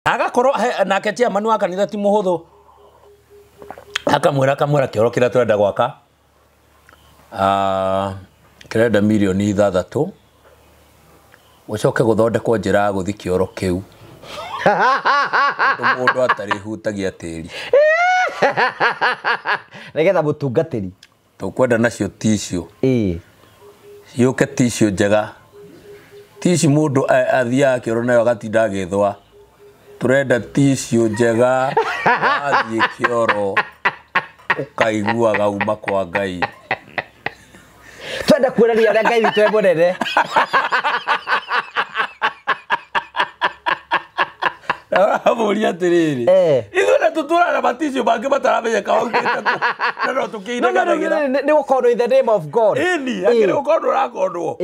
Agakorwo nake chairman wa kanitha ti muhuthu, akamwira akamwira kioro kiria turenda gwaka kirenda mirioni 6 ucoke guthondekwo njira ya guthi kioro kiu undu mundu atarihutagia tiri. Nigetha mutungatiri. Tukwenda nacio tissue. Ciũke tissue njega, tissue mundu athiaga kĩoro nayo agatinda agĩthwa. Turenda tissue njega, wathiĩ kĩoro ũkaiguaga uma kwa Ngai. Twenda kuonania ũrĩa Ngai witũ e mũnene. Amũria atĩrĩrĩ, ithuĩ na tũtũraga na matissue mangĩ mataramenyeka waumĩte kũ, na no tũkĩinaganagĩra. Nĩ gũkorwo in the name of God. Ĩni akĩrĩ gũkorwo ndũrakondwo.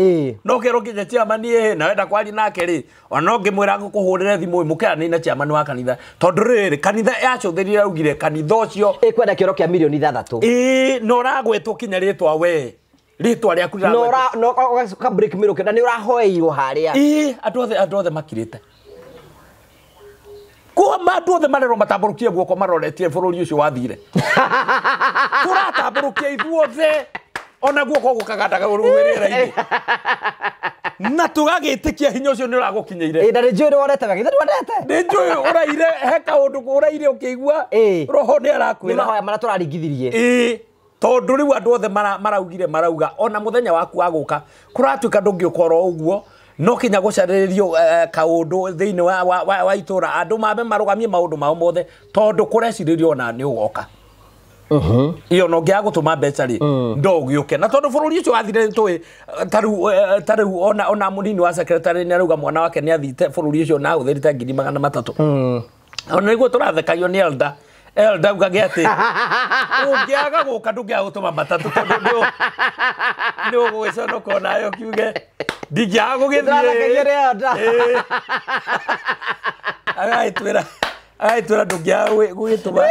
No kerwo kinya chairman ĩ na wenda kwaria nake rĩ, ona no ngĩmwĩra ngũkũhũrĩre thimũ ĩ mũkeranĩi na chairman wa kanitha, tondũ rĩrĩ kanitha yacũthĩrire yaugire kanitha ũcio ĩkwenda kĩoro kĩa mirioni 6. Ĩĩ, na ũragwetwo kinya rĩtwa, we rĩtwa rĩaku na rĩragwetwo. Ũra no ũgacoka break mĩrũke na nĩ ũrahoeirwo harĩa. Ĩĩ, andũ othe makirĩte kuma andũ othe marerwo matambũrũkie guoko maroretie bũrũri ũcio wathire. Tũratambũrũkia ithuothe, ona guoko gũkagandaga rĩera-inĩ, na tũgagĩtĩkia hinya ũcio nĩ ũragũkinyĩire. Ĩ, na nĩ njũĩ nĩ wonete wega, githĩ ndwonete? Nĩ njũĩ ũraire he kaũndũ ũraire ũkĩigua. Roho nĩ nĩ arakwĩra. Mahoya marĩa tũraringithirie. Ĩĩ, tondũ rĩu andũ othe maraugire marauga ona mũthenya waku wa gũka kũratuĩka ndũngĩũka oro ũguo, no kinya gũcarĩrĩrio kaũndũ thĩinĩ wa itũra, andũ mambe marũgamie maũndũ mao mothe tondũ kũrecirĩrio ona nĩ ũgoka iyo no ngĩaga gũtũma mbeca rĩ, ndo ũgĩũke. Na tondũ bũrũri ũcio wathire nĩ tũĩ tarĩu ona mũnini wa secretary nĩ arauga mwana wake nĩ athite bũrũri ũcio na ahũthĩrĩte 300,000. Ona nĩguo tũrathekagio nĩ elder, elder augage atĩ ũngĩaga gũka ndũngĩaga gũtũma matatũ tondũ nĩ ũgũgĩconoka onawe ũkiuge ndingĩaga gũgĩthiĩ. Tũrathekagio nĩ elder. Ĩĩ. Agagĩtwĩra ndũngĩaga gũgĩtũma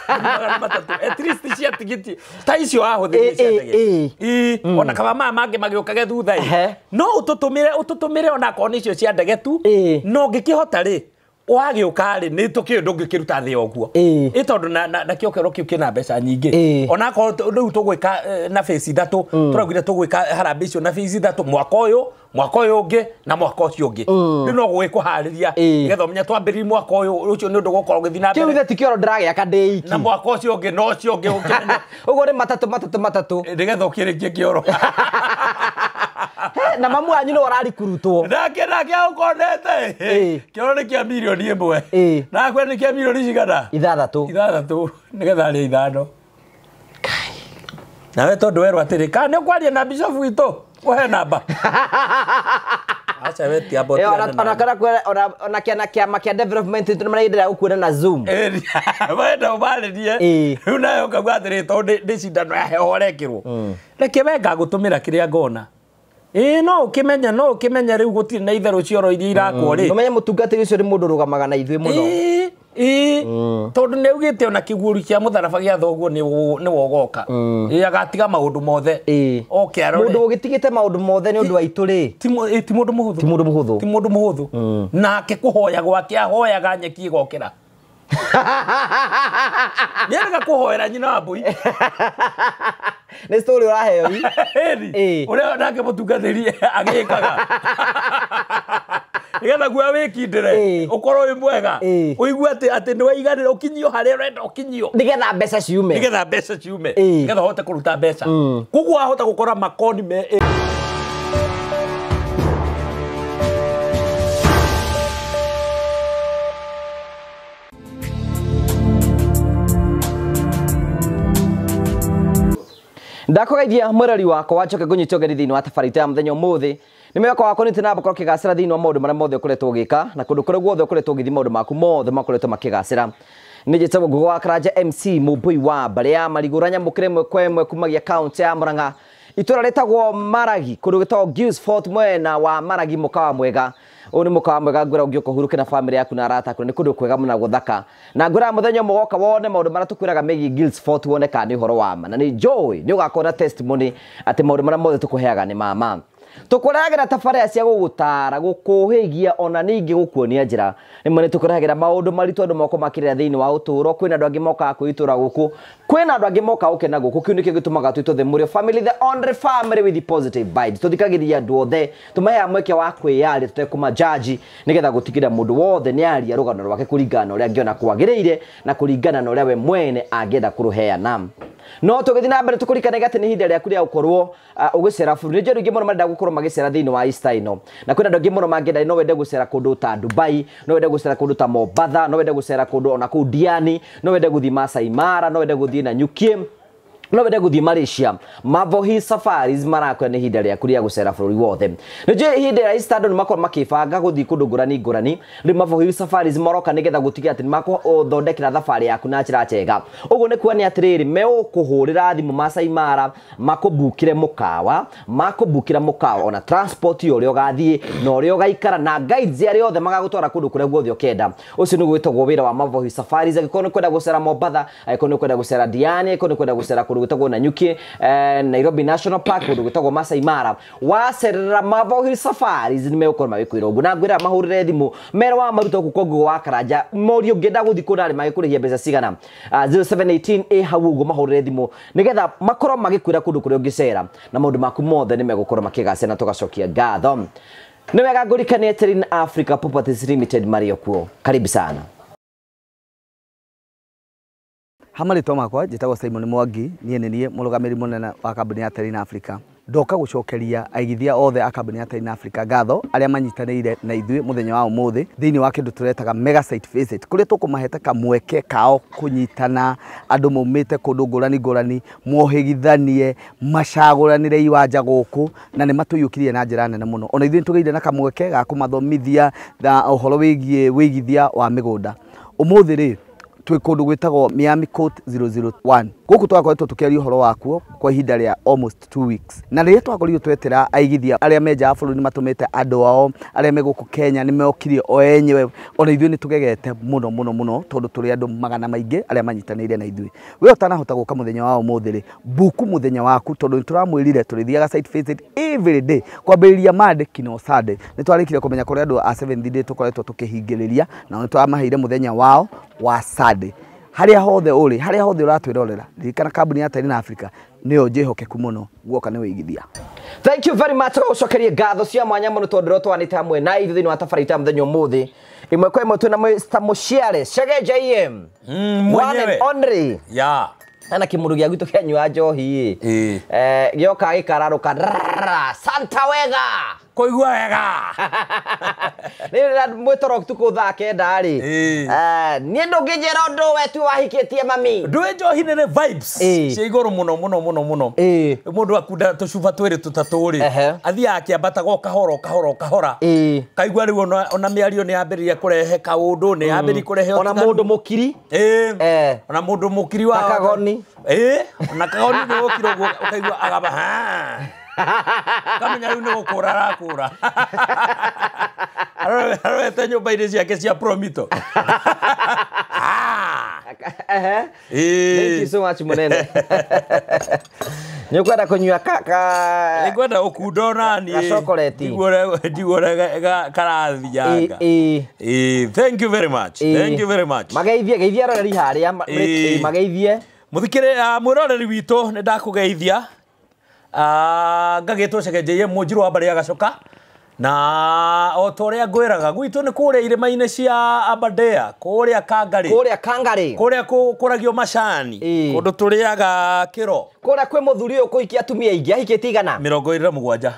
300,000 at least cia tigiti ta icio ahũthĩrire cia ndege. Ĩĩ, ona kaba maya mangĩ magĩũkage thutha ĩ, no ũtũtũmĩre ona akorwo nĩ icio cia ndege tu. No ũngĩkĩhota rĩ, wagĩũka rĩ, nĩ tũkĩũĩ ndũngĩkĩruta thĩ ũguo. Ĩ tondũ na kĩo kĩoro kĩu kĩna mbeca nyingĩ. Ona akorwo rĩu tũgwĩka na phase ithatũ, tũraugire tũgwĩka harambee icio na phase ithatũ, mwaka ũyũ, mwaka ũyũ ũngĩ na mwaka ũcio ũngĩ. Rĩu no gũgĩkũharĩria nĩgetha ũmenye twambĩrĩrie mwaka ũyũ ũcio nĩ ũndũ gũkorwo ũgĩthiĩ na kĩu mbere ithe ti kĩoro ndĩragĩaka ndĩ iki. Na mwaka ũcio ũngĩ na ũcio ũngĩ ũkĩmenye. Ũguo nĩ matatũ matatũ matatũ. Nĩgetha ũkĩrĩkie kĩoro. He, na mamu wanyu nĩ ũrarikurutwo. Nake ũkonete kĩoro nĩ kĩa mirioni 1. Nakwe nĩ kĩa mirioni cigana? 6. 6, nĩgetha arĩe 5 nawe tondũ werwo atĩrĩ kana nĩ ũkwaria na bishop witũ ũhe namba, aca we ti amba ũtigane ona kana ona kĩana kĩama kĩa development nĩ maraendelea gũkuona na Zoom. Wenda ũmarĩrie. Rĩu nawe ũkauga atĩrĩ tondũ nĩ cindano ya heho ũrekĩrwo, reke we ngagũtũmĩra kĩrĩa ngona. Ĩĩ, no ũkĩmenye rĩu gũtirĩ na itherũ cioro iria irakwo rĩ. Ũmenye mũtungatĩri ũcio nĩ mũndũ ũrũgamaga na ithuĩ mũno. Ĩĩ, tondũ nĩ augĩte ona kĩguũri kĩa mũtharaba gĩa thoguo nĩ wogoka. Ĩĩ, agatiga maũndũ mothe oke arore. Mũndũ ũgĩtigĩte maũndũ mothe nĩ ũndũ wa itũ rĩ, Ti mũndũ mũhũthũ. Ti mũndũ mũhũthũ. Ti mũndũ mũhũthũ. Nake kũhoya gwake ahoyaga nyeki ĩgokĩra, nĩ arega kũhoera nyina wa mbũi. Nĩ story ũraheo i. Ĩni. Ũrĩa nake mũtungatĩri agĩkaga nĩgetha guoya wĩkindĩre, ũkorwo wĩ mwega, ũigue atĩ nĩ waiganĩra, ũkinyio harĩa ũrenda ũkinyio. Nĩgetha mbeca ciume. Nĩgetha mbeca ciume. Nĩgetha ũhote kũruta mbeca. Koguo wahota gũkora makoni me Ndakũgeithia mwĩrori wakwa, njoke ngũnyite ũgeni thĩinĩ wa tabarĩra itũ ya mũthenya ũmũthĩ. Nĩ mwĩhoko wakwa nĩ namba korwo ũkĩgacĩra thĩinĩ wa maũndũ marĩa mothe ũkoretwo ũgĩka, na kũndũ kũrĩa guothe ũkoretwo ũgĩthiĩ maũndũ maku mothe makoretwo makĩgacĩra. Nĩ njĩtagwo Ngugi wa Karanja MC Mũmbũi wa mbarĩ ya Marigũ, nyamũkĩre ĩmwe kwa ĩmwe kumagia kaũntĩ ya Murang'a, itũra rĩtagwo Maragi, kũndũ gwĩtagwo Gilsford, mwena wa Maragi, mũkawa mwega. Ũyũ nĩ mũkawa mwega, ngwĩra ũngĩũka ũhurũke na famĩlĩ yaku na arata aku, nĩ kũndũ kwega mũno gũthaka. Na ngwĩra mũthenya ũmwe woka wone maũndũ marĩa tũkwĩraga megiĩ Gilsford, wone kana nĩ ũhoro wa ma, na nĩ njũĩ nĩ ũgakorwo na testimony atĩ maũndũ marĩa mothe tũkũheaga nĩ ma ma. Tũkũrehagĩra tabarĩra cia gũgũtara, gũkũhĩgia ona ningĩ gũkuonia njĩra. Rĩmwe nĩ tũkũrehagĩra maũndũ maritũ andũ moko makĩrĩra thĩinĩ wa ũtũũro. Kwĩna andũ angĩ mokaga kwĩitũra gũkũ, kwĩna andũ angĩ mokaga gũkena gũkũ. Kĩu nĩkĩo gĩtũmaga twĩtwo The Mũrĩo Family, the only family with the positive vibes. Tũthikagĩrĩria andũ othe, tũmaheaga mweke wa kwĩyaria tũtekũmajaji, nĩgetha gũtigĩrĩra mũndũ wothe nĩ aria rũgano rwake kũringana na ũrĩa angĩona kwagĩrĩire na kũringana na ũrĩa we mwene angĩenda kũrũheana. No tũgĩthiĩ na mbere tũkũririkanagia atĩ nĩ ihinda rĩaku rĩa gũkorwo ũgĩcera bũrũri. Nĩ njũĩ andũ aingĩ mũno marenda gũkorwo magĩcera thĩinĩ wa Easter ĩno, na kwĩna andũ aingĩ mũno mangĩenda. No wende gũcera kũndũ ta Dubai, no wende gũcera kũndũ ta Mombatha, no wende gũcera kũndũ ona kũu Diani, no wende gũthiĩ Masai Mara, no wende gũthiĩ Nanyuki, no wende gũthiĩ Malaysia. Marvel Hill Safaris marakwĩra nĩ ihinda rĩaku rĩa gũcera bũrũri wothe. Nĩ njũĩ ihinda rĩa Easter andũ nĩ makorwo makĩbanga gũthiĩ kũndũ ngũrani ngũrani. Rĩu Marvel Hill Safaris maroka nĩgetha gũtigĩrĩra atĩ nĩ makũthondekera thabarĩ yaku na njĩra njega. Ũguo nĩ kuonania atĩrĩrĩ, megũkũhũrĩra thimũ Masai Mara, makũbukĩre mũkawa, makũbukĩra mũkawa ona transport ya ũrĩa ũgathiĩ na ũrĩa ũgaikara na guides arĩa othe magagũtwara kũndũ kũrĩa guothe ũkenda. Ũcio nĩguo wĩtagwo wĩra wa Marvel Hill Safaris. Angĩkorwo nĩ kwenda gũcera Mombatha, angĩkorwo nĩ kwenda gũcera Diani, angĩkorwo nĩ kwenda gũcera kũndũ gwĩtagwo Nanyuki, Nairobi National Park, kũndũ gwĩtagwo Masai Mara, wacerera Marvel Hill Safaris nĩ megũkorwo magĩkwĩra ũguo. Na ngwĩra mahũrĩre thimũ mere wa maruta gũkũ kwa Google wa Karanja, morio ũngĩenda gũthiĩ kũndũ arĩ magĩkũrĩhia mbeca cigana. 0718 ĩ hau ũguo, mahũrĩre thimũ nĩgetha makorwo magĩkwĩra kũndũ kũrĩa ũngĩcera na maũndũ maku mothe nĩ megũkorwo makĩgacĩra, na tũgacokia ngatho. Nĩ wega ngũrikanie Terrain Africa Properties Limited marĩ o kuo. Karibu sana. Ha marĩtwa makwa njĩtagwo Simon Mwangi, niĩ nĩ niĩ mũrũgamĩrĩri mũnene wa kambuni ya Terrain Africa. Ndoka gũcokeria aigithia othe a kambuni ya Terrain Africa ngatho arĩa manyitanĩire na ithuĩ mũthenya wa ũmũthĩ thĩinĩ wa kĩndũ tũretaga mega site visit, kũrĩa tũkũmahete kamweke kao kũnyitana andũ maumĩte kũndũ ngũrani ngũrani, mohĩgithanie, macagũranĩre iwanja gũkũ, na nĩ matũiyũkirie na njĩra nene mũno. Ona ithuĩ nĩtũgĩire na kamweke ga kũmathomithia na ũhoro wĩgiĩ wĩigithia wa mĩgũnda. Ũmũthĩ rĩ, twĩ kũndũ gwĩtagwo Miami Court 001. Gũkũ twakoretwo tũkĩaria ũhoro wakuo kwa ihinda rĩa almost 2 weeks, na rĩrĩa twakorirwo twetĩra aigithia arĩa me nja wa bũrũri, nĩ matũmĩte andũ ao arĩa me gũkũ Kenya nĩ mokire o enyewe. Ona ithuĩ nĩ tũgegete mũno mũno mũno tondũ tũrĩ andũ magana maingĩ arĩa manyitanĩire na ithuĩ. We ũtanahota gũka mũthenya wa ũmũthĩ rĩ, buku mũthenya waku, tondũ nĩ tũramwĩrire tũrĩthiaga site visit every day kwambĩrĩria Monday kinya Sunday. Nĩ twarĩkire kũmenya kũrĩ andũ a Seventh Day tũkoretwo tũkĩhingĩrĩria, na nĩ tũramaheire mũthenya wao wa Sunday. Harĩa hothe ũrĩ, harĩa hothe ũratwĩrorera, ririkana kambuni ya Terrain Africa nĩyo njĩhokeku mũno guoka nĩ wĩigithia. Thank you very much. Tũgũcokerie ngatho cia mwanya mũno tondũ rĩo twanĩte hamwe na ithuĩ thĩinĩ wa tabarĩra ya mũthenya ũmũthĩ. Ĩmwe kwa ĩmwe twĩna Mr. Mũciare Chege JM. One and Mwenyewe. only. Ya. Ana kĩmũndũ gĩa gwitũ kĩanyua njohi ĩ. Gĩoka gĩkararũka rrrr, Santa wega. Kũigua wega. Nĩ mwĩtoro tukũ thaa 9 rĩ. Niĩ ndũngĩnjĩra ũndũ we tu wahikĩtie mami. Ndũĩ njohi nĩ rĩ vibes cia igũrũ mũno mũno mũno mũno. Mũndũ akunda tũcuba twĩrĩ tũtatũ rĩ, athiaga akĩambataga o kahora o kahora o kahora. Kaigua rĩu ona mĩario nĩ yambĩrĩria kũrehe kaũndũ, nĩ yambĩrĩria kũrehe Ona ũtiganu. mũndũ mũkiri. Ona mũndũ mũkiri wa Ta kagoni. Ona kagoni nĩ gũkira ũguo ũkaigua agamba ha. Kamenya rĩu nĩ gũkũra arakũra. Arorete nyũmba-inĩ ciake cia Promito. Ah. Thank you so much mũnene. Nĩ ũkwenda kũnyua ka Nĩngwenda ũkunda ona niĩ. Ga chocolate. Njigue ũrĩa karathianga. Ĩĩ. Thank you very much. Thank you very much. Mageithie, geithia aroreri harĩa mageithie. Mũthikĩrĩ mwĩroreri witũ, nĩ ndakũgeithia. Ngagĩtwo Chege Mũnjirũ wa mbarĩ ya Gacoka, na o ta ũrĩa ngwĩraga, gwitũ nĩ kũrĩa irĩma-inĩ cia Aberdare, kũrĩa Kangarĩ. Kũrĩa Kangarĩ. Kũrĩa kũragio macani, kũndũ tũrĩaga kĩro. Kũrĩa kwĩ mũthuri ũyũ kũhikia atumia aingĩ, ahikĩtie igana. 27.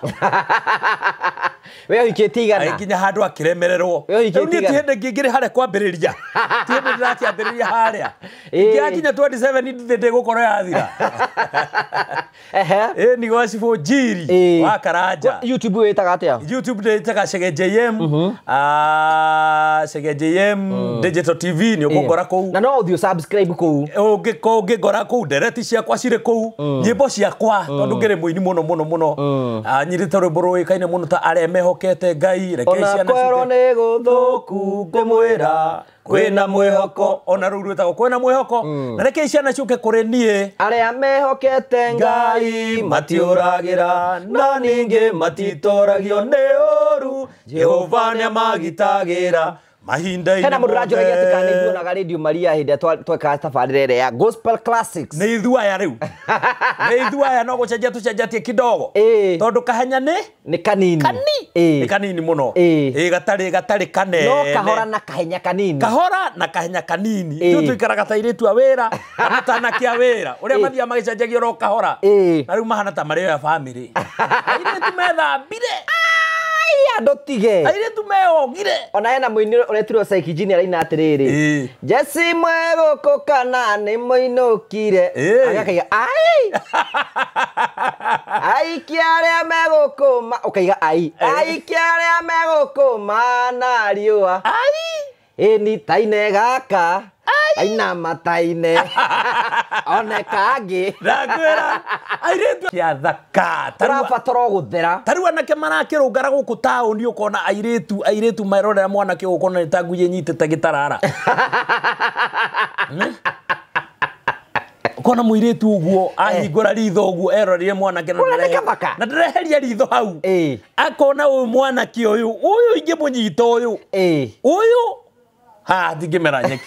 We ũhikĩtie igana. Agĩkinya handũ akĩremererwo. We ũhikĩtie Rĩu niĩ ti igana. hĩndĩ ngĩngĩrĩ harĩa kwambĩrĩria, ti hĩndĩ ndĩrakĩambĩrĩria harĩa. Ingĩrakinya 27 ndithĩ ndĩgũkorwo yathira. Ĩ nĩ gwa Cibũ Njiri wa Karanja. YouTube wĩtaga atĩa? YouTube ndĩtaga Chege JM, Chege JM Digital TV nĩ ũkũngora kũu. Na no ũthiĩ subscribe kũu. Ũngĩngora kũu, ndereti ciakwa cirĩ kũu. Nyĩmbo ciakwa tondũ ngĩrĩ mũini mũno mũno mũno. Nyirĩte rwĩmbo rũĩkaine mũno ta arĩa mehokete Ngai reke ciana Ona nĩ gũthũku ngũmwĩra kwĩna mwĩhoko ona rũu rwĩtagwo kwĩna mwĩhoko na reke ciana ciũke kũrĩ niĩ arĩa mehokete Ngai matiũragĩra na ningĩ matitoragio nĩ ũru Jehova nĩamagitagĩra mahinda-inĩ Hena mũndũ ũranjũragia atĩ kana nĩ ithuonaga Radio Maria hĩndĩ ĩrĩa twekaga tabarĩra ĩrĩa ya Gospel Classics. Nĩ ithuĩ aya rĩu. Nĩ ithuĩ aya no gũcenjia tũcenjetie kidogo. Tondũ kahenya nĩ kanini. Nĩ kanini mũno. Gatarĩ kanene. No kahora na kahenya kanini. Kahora na kahenya kanini. Ithuĩ tũikaraga ta airĩtu a wĩra kana ta anake a wĩra. Ũrĩa mathiaga magĩcenjagia oro kahora. Na rĩu mahana ta marĩ a bamĩrĩ. Airĩtu methambire. Andũ tige. Airĩtu meogire. Ona hena mũini ũretirwo Psyche Jini araina atĩrĩrĩ. Jesi mwegũkũ kana nĩ mũinũkire. Agakaiga ai. Aikia arĩa megũkũ ũkaiga ai. Aikia arĩa megũkũ mana riũa. Ai. Ĩni taine gaka. Aina mataine. One kangĩ. Ndakwĩra airĩtu kĩathaka. Tũrabatara o gũthera. Ta rĩu anake marakĩrũngara gũkũ taũni ũkona airĩtu merorera mwanake ũkona nĩ ta ngui ĩnyitĩte gĩtarara. Ũkona mũirĩtu ũguo ahingũra ritho ũguo erorire mwanake na ndereheria ritho hau. Akona ũyũ mwanake ũyũ ingĩmũnyita ũyũ. Ũyũ ha ndingĩmera nyeki.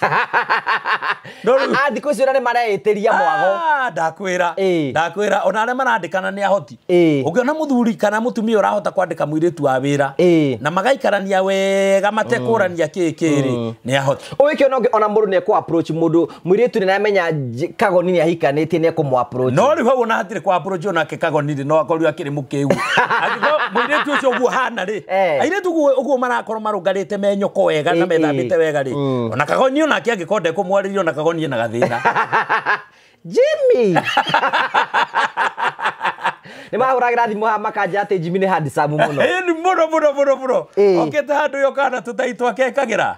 Thikũ icio nĩ mareĩtĩria mwago. Ndakwĩra. Ndakwĩra ona arĩa marandĩkana nĩ ahoti. Ũngĩona mũthuri kana mũtumia ũrahota kwandĩka mũirĩtu wa wĩra na magaikarania wega matekũrania kĩ kĩrĩ nĩ ahoti. Ũgĩkĩona ona mũndũ nĩ ekũ approach mũndũ mũirĩtu nĩ amenya Kagoni nĩ ahikanĩtie nĩ ekũmũ approach. No rĩu hau ona hatirĩ kwa approach onake Kagoni rĩ no akorirwo akĩrĩ mũkĩgu. Angĩkorwo mũirĩtu ũcio ũguo hana rĩ airĩtu ũguo marakorwo marũngarĩte me nyoko wega na methambĩte wega rĩ ona Kagoni onake angĩkorwo ndekũmwarĩria ona Kagoni ena gathĩna. Jimmy. Nĩ mahũragĩra thimũ haha makanja atĩ Jimmy nĩ handsome mũno. Ĩni mũno mũno mũno mũno. Okĩte handũ yo kana tũtai twake ekagĩra.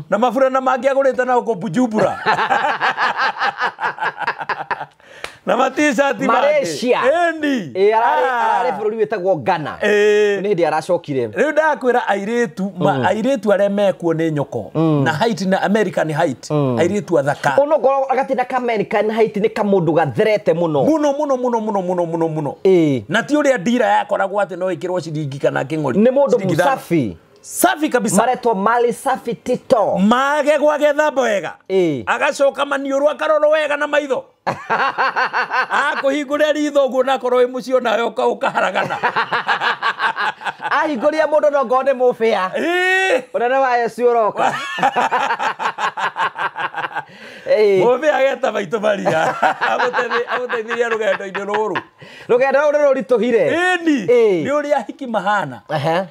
Na maburana mangĩ agũrĩte na gũkũ Bujumbura. Na matishati mangĩ. Malaysia. Ĩni. Ararĩ bũrũri wĩtagwo Ghana. Nĩ hĩndĩ aracokire. Rĩu ndakwĩra airĩtu airĩtu arĩa mekuo nĩ nyoko na height na American height airĩtu athaka. Onokorwo agatina ka American height nĩ kamũndũ gatherete mũno. Mũno mũno mũno mũno mũno mũno mũno. Na ti ũrĩa ndira yakoragwo atĩ no ĩkĩrwo ciringi kana kĩng'ori. Nĩ mũndũ mũsafi. Safi kabisa. Maretwo Mali Safi Tito. Mage gwagethamba wega. Agacoka maniũrũ akarorwo wega na maitho. Akũhingũrĩra ritho ũguo na akorwo wĩ mũciĩ onawe ũkaharagana. Ahingũria mũndũ no ngorwo nĩ mũbĩa. Ũnene wa Yesu ũroka. Mũbĩa ageta maitũ Maria. Amũteithirie rũgendo-inĩ rũrũ. Rũgendo rũrũ rũritũhire. Ĩni. Nĩ ũrĩa ahiki mahana.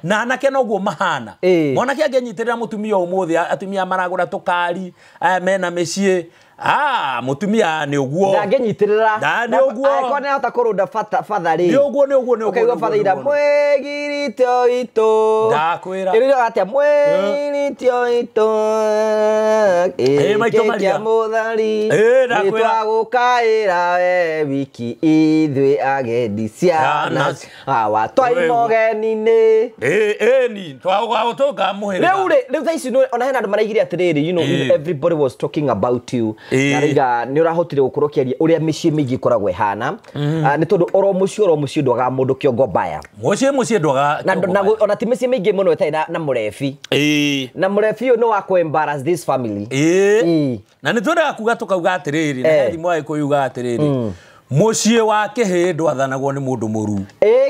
Na anake noguo mahana. Mwanake angĩnyitĩrĩra mũtumia ũmũthĩ atumia maragũra tũkari aya mena mĩciĩ. Mũtumia nĩ ũguo. Ndangĩnyitĩrĩra. Nĩ ũguo. Angĩkorwo nĩ ahota kũrũnda batha rĩ. Nĩ ũguo nĩ ũguo nĩ ũguo. Ũkaigua batha ira mwĩgiritio itũ. Ndakwĩra. Ĩrĩraga atĩa mwĩgiritio itũ. Maitũ Maria. Kĩa mũthari. Ndakwĩra. Nĩtwagũkaĩra we wiki ithuĩ agendi ciana. Awa twaima ũgeni-inĩ. Ĩni twagũtũnga mũhĩrĩga. Rĩu rĩ rĩu thaa ici ona hena andũ maraigire atĩrĩrĩ you know everybody was talking about you. Na rĩga nĩ ũrahotire gũkorwo ũkĩaria ũrĩa mĩciĩ mĩingĩ ĩkoragwo ĩhana. Nĩ tondũ oro mũciĩ ndwagaga mũndũ kĩongo mbaya. Mũciĩ ndwagaga kĩongo mbaya. Ona ti mĩciĩ mĩingĩ mũno ĩtarĩ na mũrebi. Na mũrebi ũyũ nĩ wa kũ embarrass this family. Na nĩ twendaga kuga tũkauga atĩrĩrĩ na he thimo Agĩkũyũ yugaga atĩrĩrĩ mũciĩ wa kĩhĩĩ ndwathanagwo nĩ mũndũ mũru.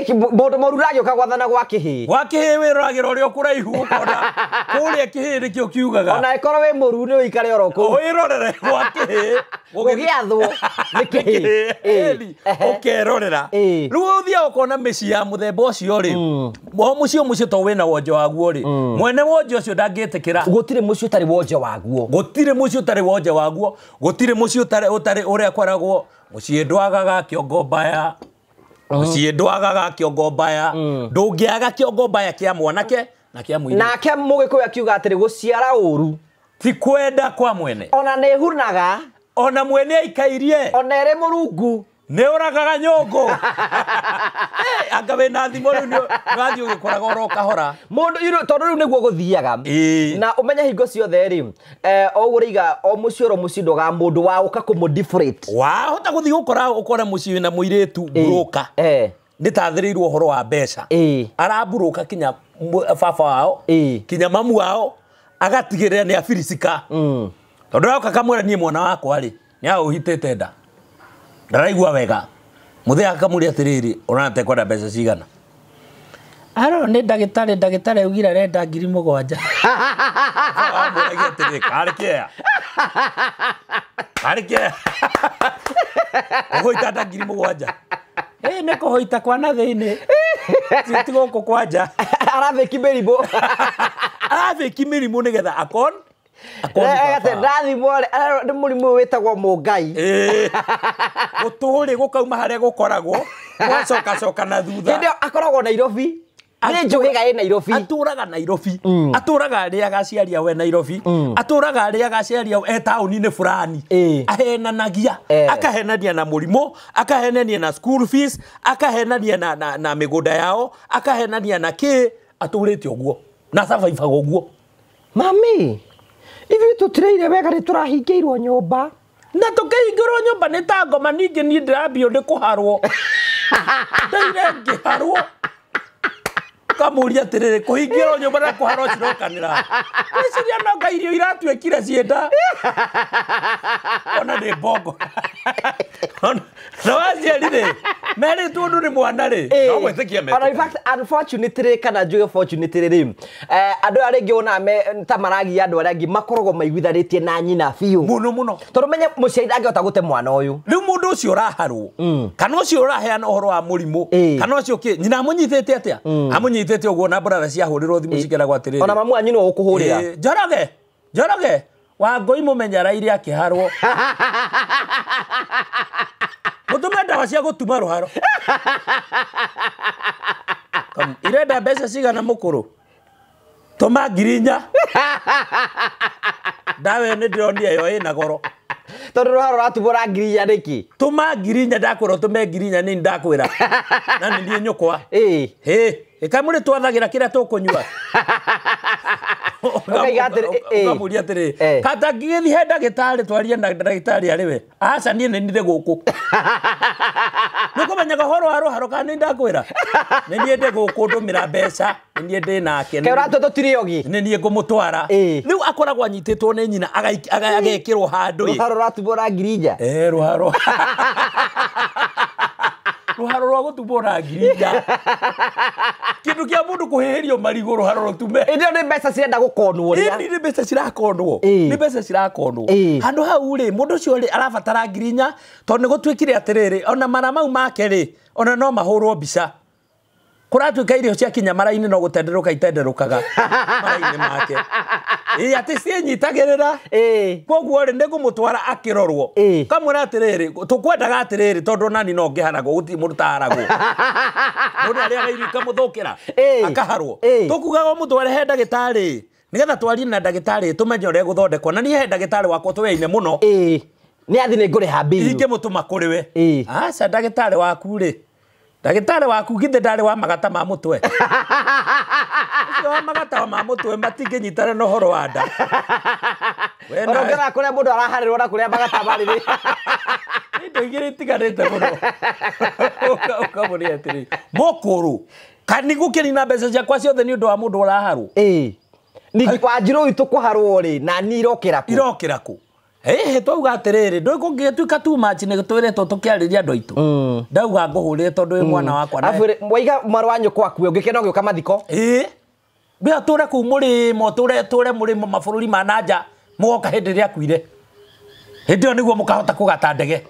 Mũndũ mũru ndangĩũka gwathana gwa kĩhĩĩ. Gwa kĩhĩĩ wĩroragĩra ũrĩa ũkũraihu ũkona kũrĩa kĩhĩĩ nĩkĩo kiugaga. Ona ĩkorwo wĩ mũru nĩ ũikare oro kũu. Wĩrorere gwa kĩhĩĩ. Gũgĩathwo nĩ kĩhĩĩ. Ũkerorera. Rĩu ũthiaga ũkona mĩciĩ ya mũthemba ũcio rĩ, o mũciĩ mũciĩ to wĩna wonje waguo rĩ, mwene wonje ũcio ndangĩtĩkĩra. Gũtirĩ mũciĩ ũtarĩ wonje waguo. Gũtirĩ mũciĩ ũtarĩ wonje waguo. Gũtirĩ mũciĩ ũtarĩ ũrĩa kwaragwo mũciĩ ndwagaga kĩongo mbaya. Mũciĩ ndwagaga kĩongo mbaya. Ndũngĩaga kĩongo mbaya kĩa mwanake na kĩa mũirĩtu. Nake Mũgĩkũyũ akiuga atĩrĩ gũciara ũru ti kwenda kwa mwene. Ona nĩ hunaga. Ona mwene aikairie. Ona ĩrĩ mũrungu. Nĩ ũragaga nyũngũ. Anga wĩna thimũ rĩu nĩ ũrathiĩ ũgĩkoraga oro kahora. Mũndũ tondũ rĩu nĩguo gũthiaga. Na ũmenye hingo ciothe rĩ, o ũguo rĩiga o mũciĩ oro mũciĩ ndũga mũndũ wa ũka kũmũ-deflate. Wahota gũthiĩ gũkora ũkore mũciĩ wĩna mũirĩtu broker. Nĩ tathĩrĩirwo ũhoro wa mbeca. Araburoka kinya baba wao, kinya mamu wao, agatigĩrĩra nĩ afirisika. Tondũ aroka kamwĩra niĩ mwana wakwa rĩ, nĩ aũhitĩte nda. Ndaraigua wega. Mũthee akamũria atĩrĩrĩ, ũrona ta ekwenda mbeca cigana? Aro nĩ ndagĩtarĩ, ndagĩtarĩ augire arenda 7,000. Amũragia atĩrĩrĩ, karĩ kĩea? Karĩ kĩea? Ũgũita nda 7,000. Nĩ kũhũita kwa na thĩinĩ. Ti gũkũ kwa nja. Arathĩki mĩrimũ. Arathĩki mĩrimũ nĩgetha akon. Ndathimwo nĩ mũrimũ wĩtagwo mũngai. Gũtũrĩ gũkauma harĩa gũkoragwo, gwacokacoka na thutha. Hĩndĩ ĩyo akoragwo Nairobi. Nĩ njũgĩga ĩ Nairobi. Atũraga Nairobi. Atũraga arĩaga aciari ao e Nairobi. Atũraga arĩaga aciari ao e taũni-inĩ fulani. Ahenanagia. Akahenania na mũrimũ, akahenania na school fees, akahenania na mĩgũnda yao, akahenania na kĩ, atũrĩte ũguo. Na survive-aga ũguo. Mami, ithuĩ tũtireire wega nĩ tũrahingĩirwo nyũmba. Na tũkĩhingĩrwo nyũmba nĩ ta ngoma, ningĩ niĩ ndĩrambio nĩ kũharwo. Ndaire ngĩharwo. Kamũria atĩrĩrĩ, kũhingĩrwo nyũmba na kũharwo cirokanĩra. Ngwĩciria no nga irio iratuĩkire cienda. Ona nĩ mbongo. Na waciari rĩ, merĩtwo ũndũ nĩ mwana rĩ, no gwĩtĩkia metĩkia. Ona in fact, unfortunately, kana njuge fortunately rĩ, andũ arĩa rĩngĩ wonaga ta maragia andũ arĩa angĩ makoragwo maiguithanĩtie na nyina biũ. Mũno mũno. Tondũ menye mũciari ndangĩhota gũte mwana ũyũ. Rĩu mũndũ ũcio ũraharwo, kana ũcio ũraheana ũhoro wa mũrimũ, kana ũcio kĩ, nyina amũnyitĩte atĩa? Amũnyitĩte ũguo na brother ciahũrĩrwo thimũ cikeragwo atĩrĩrĩ. Ona mamu wanyu nĩwe ũkũhũrĩra. Njoroge, Njoroge, Wangũi mũmenya araire akĩharwo. Mũtũme ndawa cia gũtuma rũharo. Irenda mbeca cigana mũkũrũ? Tũma 4,000. Ndawa ĩyo nĩ ndĩronire yo ĩna goro. Tondũ rũharo rũratumwo na 4,000 nĩkĩ? Tũma 4,000 ndakwĩra ũtũme 4,000 nĩ ndakwĩra. Na nĩ niĩ nyũkwa. Ĩkamũrĩ twathagĩra kĩrĩa tũkũnyua. Ũkamũria atĩrĩ, kata ngĩgĩthiĩ he ndagĩtarĩ twarie na ndagĩtarĩ arĩ we. Aca niĩ nĩ ndĩ gũkũ. Nĩ ũkũmenyaga ũhoro wa rũharo kana nĩ ndakwĩra? Nĩ niĩ ndĩ gũkũ ndũmĩra mbeca, nĩ niĩ ndĩ nake. Kaĩ ũratũhe tũtirĩ ogi? Nĩ niĩ ngũmũtwara. Rĩu akoragwo anyitĩtwo nĩ nyina agekĩrwo handũ ĩ. Rũharo rũratumwo na 4,000? Rũharo. Rũharo rwa gũtumwo na 4,000. Kĩndũ kĩa mũndũ kũhĩhĩrio marigũ rũharo rũtume. Ĩndĩ ĩyo nĩ mbeca cirenda gũkonwo rĩa. Ĩni nĩ mbeca cirakonwo. Nĩ mbeca cirakonwo. Handũ hau rĩ, mũndũ ũcio rĩ arabatara 4,000 tondũ nĩ gũtuĩkire atĩrĩrĩ, ona mara mau make rĩ, ona no mahũrwo mbica. Kũratuĩka irio ciakinya mara-inĩ no gũtenderũka itenderũkaga mara-inĩ make. Atĩ ciĩnyitagĩrĩra. Koguo rĩ, nĩ ngũmũtwara akĩrorwo. Kamwĩra atĩrĩrĩ, tũkwendaga atĩrĩrĩ tondũ onani no ngĩharagwo, gũtirĩ mũndũ ũtaharagwo. Mũndũ arĩaga irio ikamũthũkĩra, akaharwo. Tũkugaga ũmũtware he ndagĩtarĩ, nĩgetha twarie na ndagĩtarĩ tũmenye ũrĩa egũthondekwo. Na niĩ he ndagĩtarĩ wakwa tũyaine mũno. Nĩ athiĩ nĩ ngũrĩha bill. Ingĩmũtũma kũrĩ we. Aca ndagĩtarĩ waku rĩ, ndagĩtarĩ waku githĩ ndarĩ wa magata ma mũtwe. Ũcio wa magata ma mũtwe matingĩnyitana na ũhoro wa nda. Ona ũngĩrora kũrĩa mũndũ araharĩrwo na kũrĩa magata marĩ rĩ. Indo igĩrĩ itiganĩte mũno. Ũkamũria atĩrĩ, mũkũrũ, kana nĩngũkĩnina mbeca ciakwa ciothe nĩ ũndũ wa mũndũ ũraharwo? Ningĩ Wanjirũ witũ kũharwo rĩ, na niĩ irokĩra kũ? Irokĩra kũ? Twauga atĩrĩrĩ, ndũĩ kũngĩgĩtuĩka too much nĩ twĩrĩtwo tũkĩarĩria andũ aitũ. Ndauga ngũhũrĩre tondũ wĩ mwana wakwa. Arabu rĩ, waiga mwarĩ wa nyũkwa akue, ũngĩkena ũgĩũka mathiko? Mbĩa tũre kũu mũrĩmo, tũre mũrĩmo mabũrũri ma na nja, mũgoka hĩndĩ ĩrĩa akuire. Hĩndĩ ĩyo nĩguo mũkahota kũgata ndege.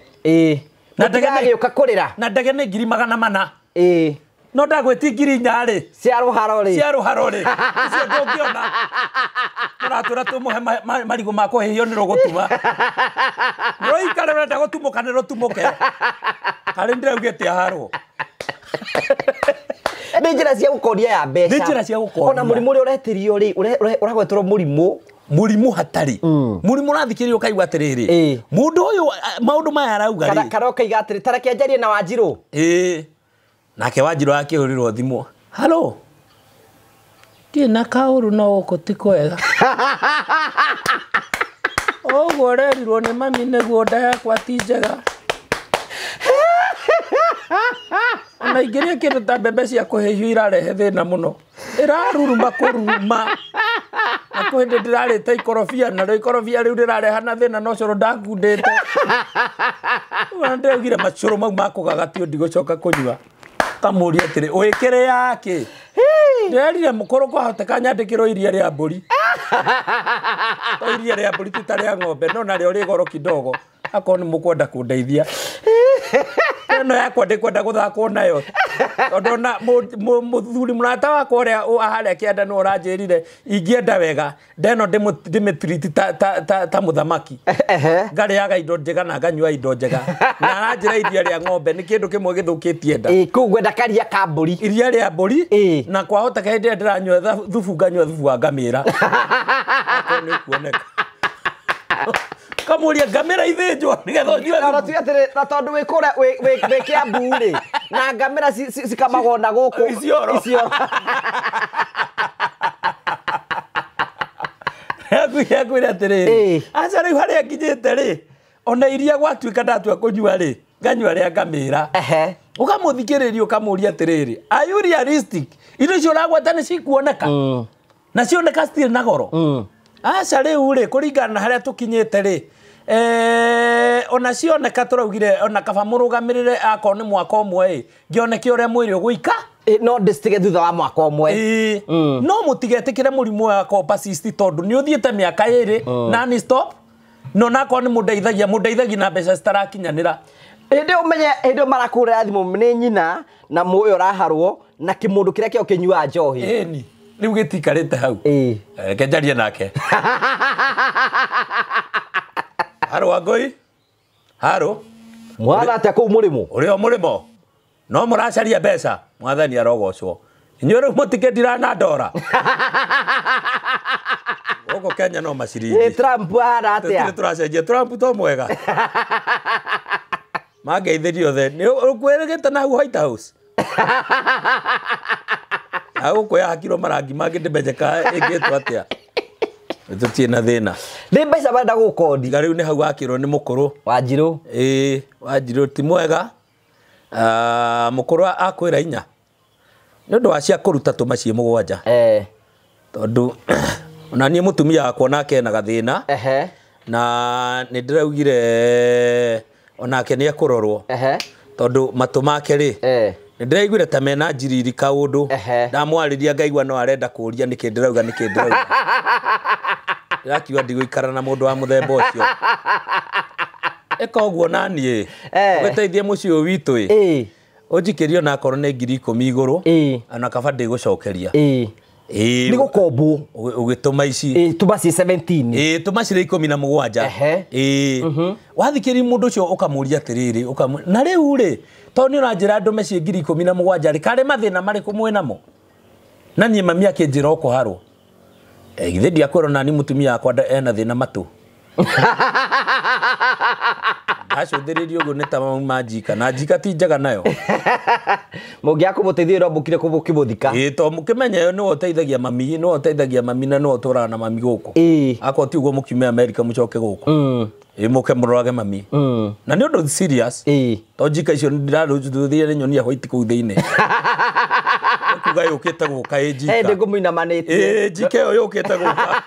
Na ndege nĩ kũrĩra. Na ndege nĩ 400,000. No ndagwĩti 4,000 rĩ. Cia rũharo rĩ. Cia rũharo rĩ. Icio ndũngĩona. Tũratũra tũmũhe marigũ ma kũhĩhio nĩ rũgũtuma. Rũikare rũrenda gũtumũka nĩ rũtumũke. Karĩ ndĩraugĩte aharwo. Nĩ njĩra cia gũkonia ya mbeca. Nĩ njĩra cia gũkonia. Ona mũrimũ ũrĩa ũretĩrio rĩ, ũragwetwo mũrimũ. Mũrimũ hatarĩ. Mũrimũ ũrathikĩrĩria ũkaigua atĩrĩrĩ. Mũndũ ũyũ maũndũ maya arauga rĩ. Kana ũkaiga atĩrĩ ta reke njarie na Wanjirũ. Ĩĩ. Nake Wanjirũ akĩhũrĩrwo thimũ. Halo. Ndirĩ na kaũru no gũkũ ti kwega. Ũguo ũrerirwo nĩ mami nĩguo nda yakwa ti njega. Ona ingĩrĩa kĩndũ ta mbembe cia kũhĩhio irarehe thĩna mũno. Ĩraruruma kũruruma. Na kwĩ hĩndĩ ndĩrarĩte ikorobia narĩo ikorobia rĩu rĩrareha na thĩna no cũrũ ndakundĩte. Ona ndĩraugire macũrũ mau ma kũgagatio ndigũcoka kũnyua. Kamũria atĩrĩ ũĩkĩrĩ yakĩ? Ndĩrerire mũkũrũ kwahoteka nyandĩkĩrwo iria rĩa mbũri. To iria rĩa mbũri ti ta rĩa ng'ombe no narĩo rĩ goro kidogo. Akorwo nĩ mũkwenda kũndeithia. Ĩno yakwa ndĩkwenda gũthakwo nayo. Tondũ ona mũthuri mũrata wakwa ũrĩa harĩa kĩanda nĩwe ũranjĩrire ingĩenda wega ndeno ndĩmĩtiriti ta mũthamaki. Ngarĩaga indo njega na nganyua indo njega. Na aranjĩra iria rĩa ng'ombe nĩ kĩndũ kĩmwe gĩthũkĩtie nda. Kũu ngwenda karia ka mbũri. Iria rĩa mbũri na kwahoteka hĩndĩ ĩrĩa ndĩranyua thubu nganyua thubu wa ngamĩra. Akorwo nĩ ũkuoneka. Kamũria ngamĩra ithĩnjwo nĩgetha ũnyue thubu. Na atĩrĩ na tondũ wĩ kũrĩa wĩ Kĩambu rĩ na ngamĩra cikamagwo na gũkũ Isiolo. Yakwĩra atĩrĩrĩ aca rĩu harĩa nginyĩte rĩ ona iria gwatuĩka ndatua kũnyua rĩ nganyua rĩa ngamĩra. Ũkamũthikĩrĩria ũkamũria atĩrĩrĩ are you realistic? Indo icio ũragweta nĩ cikuoneka na cioneka citirĩ na goro. Aca rĩu rĩ kũringana na harĩa tũkinyĩte rĩ ona cioneka tũraugire ona kaba mũrũgamĩrĩre akorwo nĩ mwaka ũmwe ĩ ngĩoneke ũrĩa mwĩrĩ ũgũika. No ndĩcitige thutha wa mwaka ũmwe. No mũtigetĩkĩre mũrimũ wa persist tondũ nĩ ũthiĩte mĩaka ĩrĩ non stop no nakorwo nĩ mũndeithagia mũndeithagia na mbeca citarakinyanĩra. Hĩndĩ ũmenye hĩndĩ marakũrĩra thimũ nĩ nyina na mũyũ ũraharwo na kĩmũndũ kĩrĩa kĩo kĩnyuaga njohi. Ĩni rĩu gĩtikarĩte hau. Reke njarie nake. Haro Wangũi. Haro. Mwana atĩa kũu mũrĩmo? Ũrĩ o mũrĩmo. No mũracaria mbeca. Mwathani arogocwo. Inyuĩ rĩu mũtikĩndira na ndora. Gũkũ Kenya no maciringi. Trump ahana atĩa? Tũtirĩ tũracenjia. Trump to mwega. Mangeithĩrie othe. Nĩ ũkwĩrĩgĩte na hau White House? Gũkũ yahakirwo marangi mangĩ ndĩmenye ĩngĩtwo atĩa. Tũtirĩ na thĩna. Nĩ mbeca marenda gũkondi. Tiga rĩu nĩ hau wakĩrwo nĩ mũkũrũ. Wanjirũ. Ĩĩ, Wanjirũ ti mwega. Mũkũrũ akwĩra inya. Nĩ ũndũ wa cia kũruta tũma ciĩ mũgwanja. Tondũ ona niĩ mũtumia wakwa nake ena gathĩna. Na nĩ ndĩraugire onake nĩ ekũrorwo. Tondũ matũ make rĩ nĩndĩraiguire ta mena njiriri kaũndũ. Ndamwarĩria ngaigua no arenda kũũria nĩkĩ ndĩrauga nĩkĩ ndĩrauga. Ndĩrakiuga ndigũikara na mũndũ wa mũthemba ũcio. Ĩka ũguo na niĩ. Ũgĩteithie mũciĩ ũyũ witũ ĩ. Ũnjikĩrie ona akorwo nĩ 10,000 igũrũ. Ona kaba ndĩgũcokeria. Nĩ gũkombwo. Ũgĩtũma ici. Tũma ciĩ 17. Ĩĩ tũma cirĩ 17. Ĩĩ. Wathikĩrĩria mũndũ ũcio ũkamũria atĩrĩrĩ na rĩu rĩ tondũ nĩ ũranjĩra ndũme ciĩ 17,000 rĩ karĩ mathĩna marĩkũ mwĩ namo? Na niĩ mami akĩnjĩra ũkũharwo. Githĩ ndiakwĩrwo nani mũtumia wakwa ena thĩna matũ. Ndacũthĩrĩria ũguo nĩ ta mauma njika na njika ti njega nayo. Mũngĩaga kũmũteithia no mũkire kũmũthika. Ĩĩ to mũkĩmenye nĩwe ũteithagia mami, nĩwe ũteithagia mami na nĩwe ũtũraga na mami gũkũ. Akorwo ti ũguo mũkiume Amerika mũcoke gũkũ. Ĩĩ mũke mũrorage mami. Na nĩ ũndũ serious. To njika icio ndĩrarũthire nyonia white kũu thĩinĩ. Kuga yũkĩte gũka ĩ njika. Ndĩ ngũmũinamanĩtie. Ĩĩ njika ĩyo yũkĩte gũka.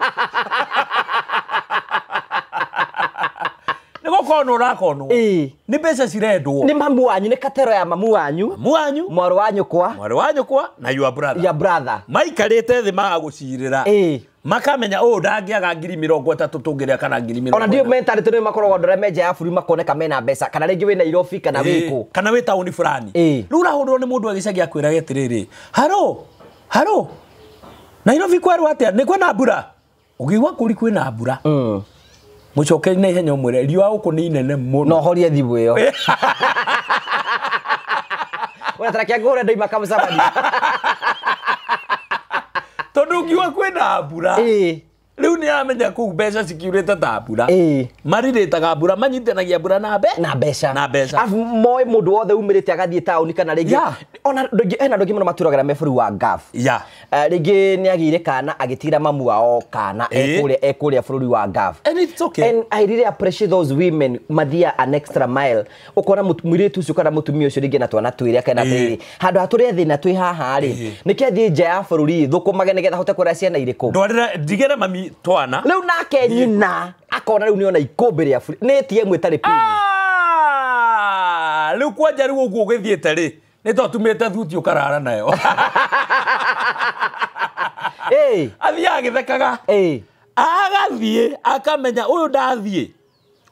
Nĩ gũkonwo ũrakonwo. Nĩ mbeca cirendwo. Nĩ mamu wanyu, nĩ katero ya mamu wanyu. Mamu wanyu. Mwarĩ wa nyũkwa. Mwarĩ wa nyũkwa na your brother. Your brother. Maikarĩte thĩ magagũcirĩra. Makamenya ũũ ndangĩaga 30,000 tũngĩrĩa kana 40,000. Ona ndio mentality nĩ makoragwo andũ arĩa me nja ya bũrũri makoneka mena mbeca kana rĩngĩ wĩ Nairobi kana wĩ kũ. Kana wĩ taũni fulani. Rĩu ũrahũrwo nĩ mũndũ agĩcagi akwĩraga atĩrĩrĩ, haro, haro, Nairobi kwerwo atĩa? Nĩ kwĩna mbura? Ũngĩigua kũri kwĩna mbura. Mũcokeri na ihenya ũmwĩre riũa gũkũ nĩ inene mũno. No horie thimũ ĩyo. Wena tareke ngũhũre ndoima kamũcemanio. Tondũ ũngiuga kwĩna mbura. Rĩu nĩ aramenya kũu mbeca cikiurĩte ta mbura. Marirĩtaga mbura, manyitanagia mbura na na mbeca. Na mbeca. Arabu moĩ mũndũ wothe umĩrĩte agathiĩ taũni kana rĩngĩ ona hena andũ aingĩ mũno maturagĩra me bũrũri wa Gulf. Rĩngĩ nĩ agĩire kana agĩtigĩra mamu wao kana ekũrĩa bũrũri wa Gulf. And it's okay. And I really appreciate those women mathia an extra mile. Ũkona mũirĩtu ũcio kana mũtumia ũcio rĩngĩ na twana twĩrĩ akena atĩrĩrĩ, handũ ha tũrĩe thĩna twĩ haha rĩ, nĩkĩ athiĩ nja ya bũrũri thũkũmage nĩgetha ahote kũrera ciana irĩkũ? Ndwarĩra ndigĩre mami twana. Rĩu nake nyina akona rĩu nĩona ikũmbĩ rĩa bũrũri nĩ ATM ĩtarĩ pin. Rĩu kwanja rĩu ũguo ũgĩthiĩte rĩ, nĩ ta ũtumĩte thuti ũkarara nayo. Athiaga agĩthekaga. Agathiĩ akamenya ũyũ ndathiĩ,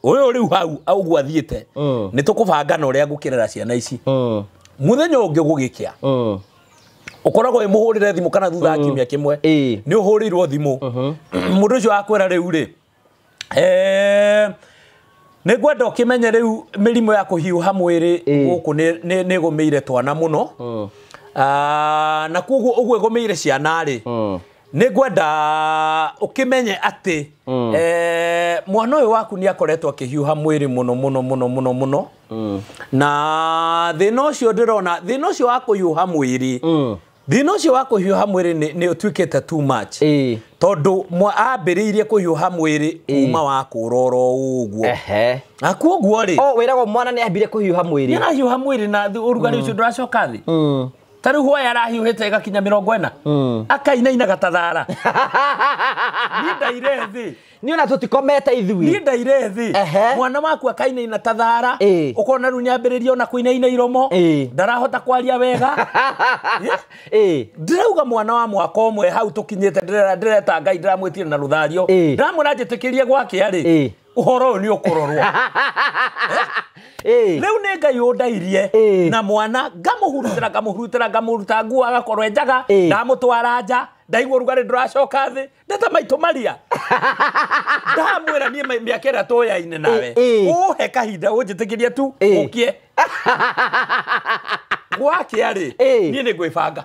ũyũ rĩu hau ũguo athiĩte, nĩ tũkũbanga na ũrĩa ngũkĩrera ciana ici. Mũthenya ũngĩ gũgĩkĩa, ũkoragwo wĩ mũhũrĩre thimũ kana thutha wa kiumia kĩmwe, nĩ ũhũrĩirwo thimũ. Mũndũ ũcio akwĩra rĩu rĩ, nĩ ngwenda ũkĩmenye rĩu mĩrimũ ya kũhiũha mwĩrĩ gũkũ nĩ ĩgũmĩire twana mũno. Na koguo ũguo ĩgũmĩire ciana rĩ, nĩ ngwenda ũkĩmenye atĩ mwana ũyũ waku nĩ akoretwo akĩhiũha mwĩrĩ mũno mũno mũno mũno mũno. Na thĩna ũcio ndĩrona, thĩna ũcio wa kũhiũha mwĩrĩ, thĩna ũcio wa kũhiũha mwĩrĩ nĩ ũtuĩkĩte too much. Tondũ ambĩrĩirie kũhiũha mwĩrĩ kuma wa kũrora ũguo. Na koguo rĩ, wĩragwo mwana nĩ ambire kũhiũha mwĩrĩ. Nĩ arahiũha mwĩrĩ na ũrugarĩ ũcio ndũracoka thĩ. Ta rĩu hwaĩ arahiũhĩte ĩgakinya 40. Akainaina gatathara. Niĩ ndaire thĩ. Niĩ ona tũtikomete ithuĩ. Niĩ ndaire thĩ. Mwana waku akainaina tathara. Ũkona rĩu nĩambĩrĩria ona kũinaina iromo. Ndarahota kwaria wega. Ndĩrauga mwana wa mwaka ũmwe hau tũkinyĩte, ndĩreta Ngai ndĩramwĩtire na rũthario. Ndĩramwĩra njĩtĩkĩrie gwakĩa rĩ, ũhoro ũyũ nĩ ũkũrorwo. Rĩu nĩ Ngai ũndairie na mwana ngamũhurutĩra ngamũhurutĩra ngamũruta nguo agakorwo e njaga, ndamũtwara nja, ndaigua ũrugarĩ ndũracoka thĩ, ndeta maitũ maria. Ndamwĩra niĩ mĩaka ĩrĩa tũyaine nawe, ũhe kahinda ũnjĩtĩkĩrie tu ũkie. Gwakĩa rĩ, niĩ nĩ ngwĩbanga.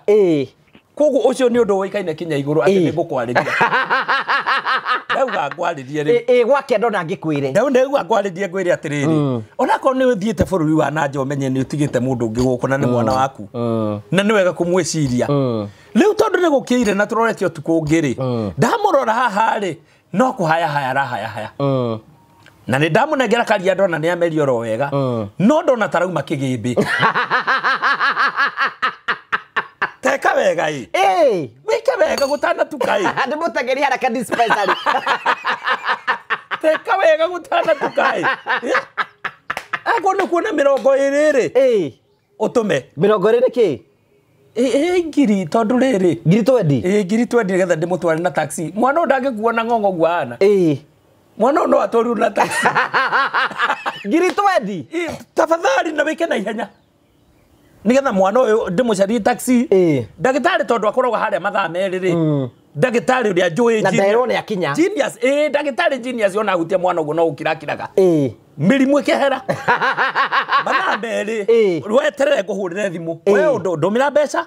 Koguo ũcio nĩ ũndũ ũikaine kinya igũrũ atĩ nĩ ngũkwarĩria. Ndauga ngwarĩrie rĩu. Gwakĩa ndona ngĩkwĩre. Ndauga ngwarĩrie ngwĩre atĩrĩrĩ, onakorwo nĩ ũthiĩte bũrũri wa na nja ũmenye nĩ ũtigĩte mũndũ ũngĩ gũkũ na nĩ mwana waku, na nĩ wega kũmwĩciria. Rĩu tondũ nĩ gũkĩire na tũrorete ũtukũ ũngĩ rĩ, ndamũrora haha rĩ, no kũhayahaya arahayahaya. Na nĩ ndamũnengera karia ndona nĩ ameria oro wega, no ndona tarauma kĩgĩmbĩ. Teka wega ĩ. Wĩke wega gũtanatuka ĩ. Ndĩmũteng'erie haraka dispensary. Teka wega gũtanatuka ĩ. Akorwo nĩ kuona 20 rĩ, ũtũme. 20 nĩ kĩ? Ngiri tondũ rĩrĩ. Ngiri 20? Ngiri 20 nĩgetha ndĩmũtware na taxi. Mwana ũyũ ndangĩkuona ng'ong'o ũguo ahana. Mwana ũyũ no atwarirwo na taxi. Ngiri 20? Tafadhali na wĩke na ihenya. Nĩgetha mwana ũyũ ndĩmũcarie taxi. Ndagĩtarĩ tondũ akoragwo harĩa mathaa merĩ rĩ, ndagĩtarĩ ũrĩa njũĩ Na nderwo nĩ akinya. Genius, ndagĩtarĩ genius ona ahutia mwana ũguo no gũkirakiraga. Mĩrimũ ĩkehera. Mathaa merĩ, weterere ngũhũrĩre thimũ. We ndũmĩra mbeca,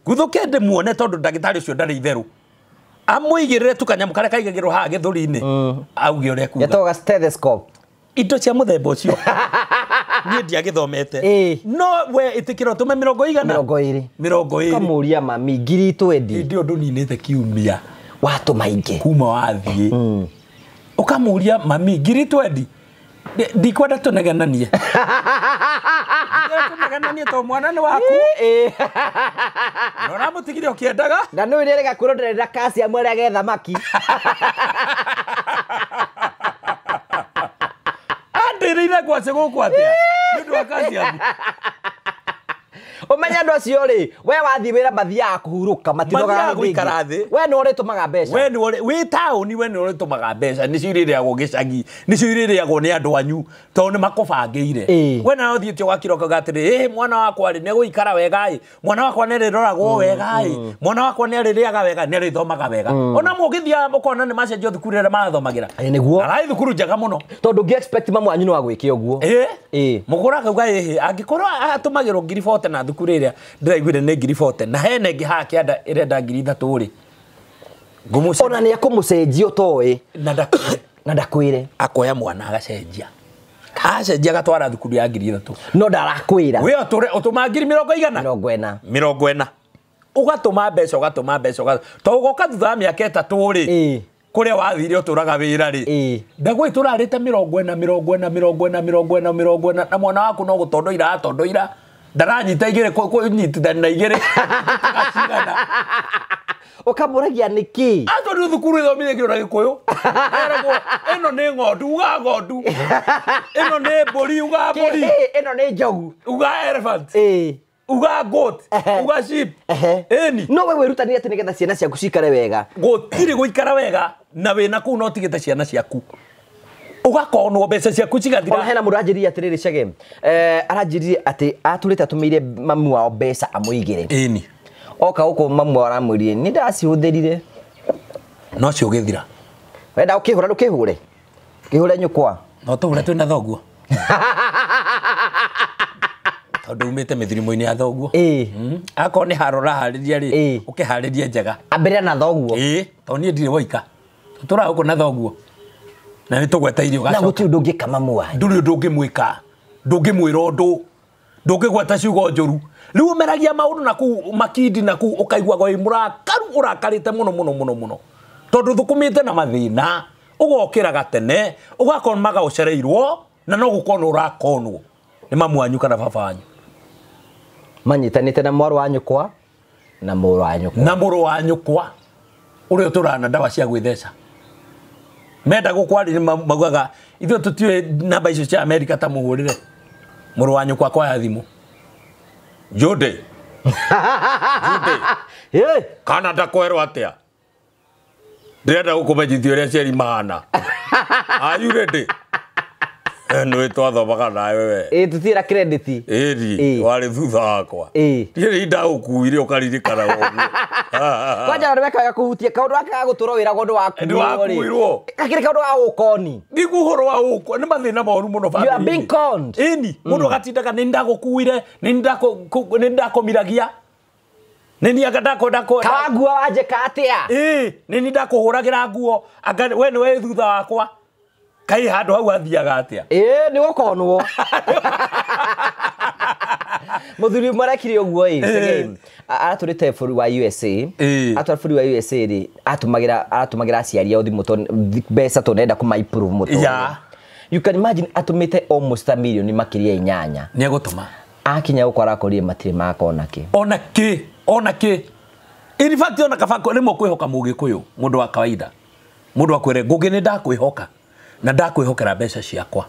nguthũke ndĩmuone tondũ ndagĩtarĩ ũcio ndarĩ itherũ. Amũigĩrĩre tu kanyamũ karĩa kaigagĩrwo haha gĩthũri-inĩ, auge ũrĩa ekuga. Getagwo stethoscope. Indo cia mũthemba ũcio niĩ ndiagĩthomete. No we ĩtĩkĩra ũtũme 20 igana? 20. 20. Ũkamũria mami ngiri 20. Hĩndĩ ĩyo ndũninĩte kiumia. Watũma ingĩ. Kuma wathiĩ. Ũkamũria mami ngiri 20. Ndikwenda tũnegenanie. Tũnegenanie tondũ mwana nĩ waku. Na ũramũtigire ũkĩendaga. Na nĩũĩ nĩerĩga kwĩrwo ndĩrenda calcium ĩrĩa thamaki. Andĩrĩire ngwacĩ gũkũ atĩa? Nĩ ũndũ wa calcium. Ũmenye andũ acio rĩ, we wathiĩ wĩra mathiaga kũhurũka, matinogaga Mathiaga hĩndĩ ĩngĩ. gũikara thĩ. We nĩwe ũrĩtũmaga mbeca. We nĩwe wĩ taũni, we nĩwe ũrĩtũmaga mbeca. Nĩcio irĩrĩagwo gĩcagi, nĩcio irĩrĩagwo nĩ andũ anyu, tondũ nĩ makũbangĩire. We nawe ũthiĩte ũgakira ũkauga atĩrĩ, mwana wakwa rĩ, nĩ egũikara wega ĩ, mwana wakwa nĩ arĩroragwo wega ĩ, mwana wakwa nĩ arĩrĩaga wega, nĩ arĩthomaga wega. Ona mũgĩthiaga mũkona nĩ macenjio thukuru ĩrĩa marathomagĩra. Nĩguo. Arathiĩ thukuru njega mũno. Tondũ ũngĩ expect mamu wanyu no agwĩke ũguo. Mũgũra akauga ĩhĩ, angĩkorwo atũmagĩrwo ngiri 40 na thukuru ĩrĩa ndĩraiguire nĩ ngiri 40 na hena ĩngĩ haha kĩanda ĩrenda ngiri 3 rĩ, Ona nĩ akũmũcenjia ũtoĩ. Na ndakwĩre. Akoya mwana agacenjia. Acenjia agatwara thukuru ya 3,000. No ndarakwĩra. We ũtũma 40,000? 40. Ũgatũma mbeca ũgatũma mbeca. To ũgoka thutha wa mĩaka 3 rĩ. Kũrĩa wathire ũtũraga wĩra rĩ. Ndagwĩ tũrarĩte 40 40 40 40 40 na mwana waku no gũtondoira atondoira. Ndaranyita igĩrĩ kũnyitithania na igĩrĩ. Acigana. Ũkamũragia nĩkĩ? Atondũ thukuru ithomithagio na Gĩkũyũ. Eragwo ĩno nĩ ng'ondu uga ng'ondu. Ĩno nĩ mbũri uga mbũri. Ĩno nĩ njogu. Uga elephant. Uga goat. Uga sheep. Ĩni. No we wĩrutanĩrie atĩ nĩgetha ciana ciaku cikare wega. Gũtirĩ gũikara wega na wĩna kũu no ũtigĩte ciana ciaku. Ũgakonwo mbeca ciaku cigathira. Ona hena mũndũ aranjĩrire atĩrĩrĩ Chege. Aranjĩrire atĩ atũrĩte atũmĩire mamu wao mbeca amũigĩre. Ĩni. Oka gũkũ mamu wao aramwĩrire nĩ ndacihũthĩrire. No ciũgĩthira. Wenda ũkĩhũra ndũkĩhũre. Kĩhũre nyũkwa. No tũhũre twĩna thoguo. Tondũ umĩte mĩthirimo-inĩ ya thoguo. Akorwo nĩ haro ũraharĩria rĩ, ũkĩharĩrie njega. Ambĩrĩria na thoguo. Tondũ niĩ ndirĩ woika. Tũtũraga gũkũ na thoguo. Na nĩ tũgweta irio gacoka. Na gũtirĩ ũndũ ũngĩka mamu wanyu. Ndũrĩ ũndũ ũngĩmwĩka. Ndũngĩmwĩra ũndũ. Ndũngĩgweta ciugo njũru. Rĩu ũmeragia maũndũ na kũu makindi na kũu ũkaiguaga wĩ mũrakaru ũrakarĩte mũno mũno mũno mũno. Tondũ thũkũmĩte na mathĩna, ũgokĩraga tene, ũgakomaga ũcereirwo na no gũkonwo ũrakonwo nĩ mamu wanyu kana baba wanyu. Manyitanĩte na mwarĩ wa nyũkwa na mũrũ wa nyũkwa. Na mũrũ wa nyũkwa ũrĩa ũtũraga na ndawa cia gwĩtheca. Menda gũkwaria maugaga ithuĩ tũtiũĩ namba icio cia Amerika ta mũhũrĩre. Mũrũ wa nyũkwa akoya thimũ. Jude. Jude. Kana ndakwĩrwo atĩa? Ndĩrenda gũkũmenyithia ũrĩa aciari mahana. Are you ready? Nĩ twathomaga nawe we. Tũtirĩ credit. Ĩni, warĩ thutha wakwa. Niĩ ndagũkuire ũkaririkana ũguo. Kwanja nĩ wekaga kũhutia kaũndũ gaka ga gũtũra wĩragwo ndũ wakuirwo. Gakĩrĩ kaũndũ ga gũkoni. Nĩguo ũhoro wa gũkũ nĩ mathĩna moru mũno family. You are being conned. Ĩni, mũndũ agatindaga nĩ ndagũkuire, nĩ ndakũmiragia. Nĩ niĩ anga ndako. Kawangua wanjĩka atĩa? Nĩ niĩ ndakũhũragĩra nguo, anga we nĩwe thutha wakwa. Kai handũ hau athiaga atĩa? Nĩ gũkonwo. Mũthuri ũmwe arekire ũguo ĩ, aratũrĩte bũrũri wa USA. Atwara bũrũri wa USA rĩ, aratũmagĩra aciari ao thimũ mbeca tondũ nĩarenda kũma improve mũtũrĩre. You can imagine atũmĩte almost a million makĩria 8. Nĩ egũtũma. Akinya gũkũ arakorire matirĩ makona kĩ. Ona kĩ, ona kĩ. In fact ona kaba rĩmwe kwĩhoka mũgĩkũyũ, mũndũ wa kawaida. Mũndũ akwĩre Ngũgĩ nĩ ndakwĩhoka. Na ndakwĩhokera mbeca ciakwa.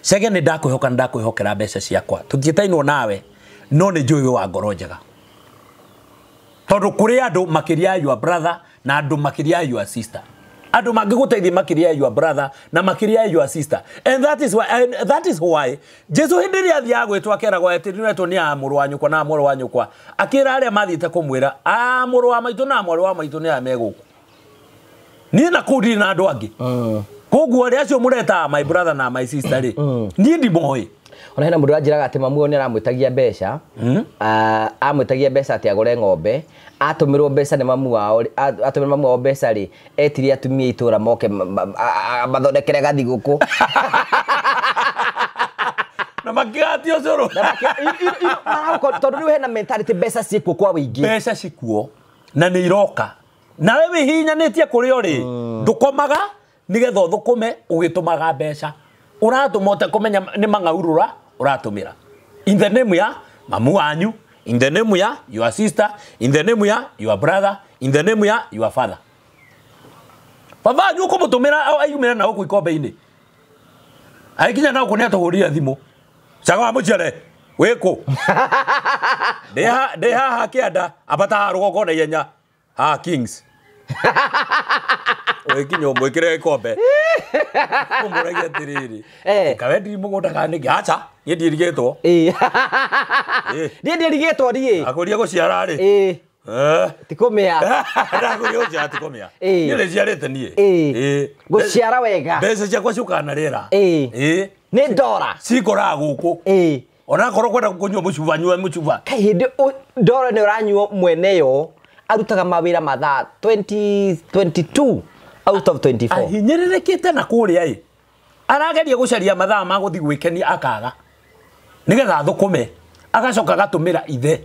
Chege nĩ ndakwĩhoka na ndakwĩhokera mbeca ciakwa. Tũtiĩtainwo nawe no nĩ njũĩ wĩ wa ngoro njega. Tondũ kũrĩ andũ makĩria your brother na andũ makĩria your sister. Andũ mangĩgũteithia makĩria your brother na makĩria your sister. And that is why Jesu hĩndĩ ĩrĩa athiaga gwĩtwo akeragwo atĩ nĩwetwo nĩ a mũrũ wa nyũkwa na mũrũ wa nyũkwa. Akĩra arĩa mathiĩte kũmwĩra a mũrũ wa maitũ na mwarĩ wa maitũ nĩ aya me gũkũ. Niĩ na kũu ndirĩ na andũ angĩ. Koguo arĩa acio mũretaga my brother na my sister rĩ, niĩ ndimoĩ. Ona hena mũndũ anjĩraga atĩ mamu nĩ aramwĩtagia mbeca, amwĩtagia mbeca atĩ agũre ng'ombe, atũmĩrwo mbeca nĩ mamu wao, atũmĩrwo mamu wao mbeca rĩ, etirie atumia itũra moke mathondekere gathigũkũ. Na makĩgatio ũcũrũ. Tondũ rĩu hena mentality mbeca ciĩkuo kwa wĩingĩ. Mbeca cikuo na nĩ iroka. Nawe wĩhinyanĩtie kũrĩa ũrĩ, ndũkomaga nĩgetha ũthũkũme ũgĩtũmaga mbeca. Ũratũma ũtekũmenya nĩ mang'aurũra ũratũmĩra. In the name ya mamu wanyu, in the name ya your sister, in the name ya your brother, in the name ya your father. Baba wanyu ũkũmũtũmĩra aumĩre na gũkũ ikombe-inĩ. Agĩkinya na gũkũ nĩ atũhũrire thimũ. Caga wa mũciare, wĩkũ? Ndĩ haha kĩanda, ambata haha rũgongo na ihenya. Haha Kings. Wĩkinya ũmwĩkĩre gĩkombe. Ũmũragia atĩrĩrĩ. Kawe ndiri mũgũnda kana nĩkĩ? Aca, niĩ ndirigĩtwo. Niĩ ndirigĩtwo niĩ. Akũria gũciara rĩ. Ti kũmĩa. Ndakũria gũciara ti kũmĩa. Niĩ nĩciarĩte niĩ. Gũciara wega. Mbeca ciakwa ciũkaga na rĩera. Nĩ ndora. Cikoraga gũkũ. Onakorwo kwenda kũnyua mũcuba nyua mũcuba. Kaĩ hĩndĩ ndora nĩ ũranyua mweneyo. Arutaga mawĩra mathaa 20 22 out of 24. Ahinyĩrĩrĩkĩte na kũrĩa ĩ arageria gũcaria mathaa ma gũthiĩ gwĩkenia akaga nĩgetha athũkũme agacoka agatũmĩra ithe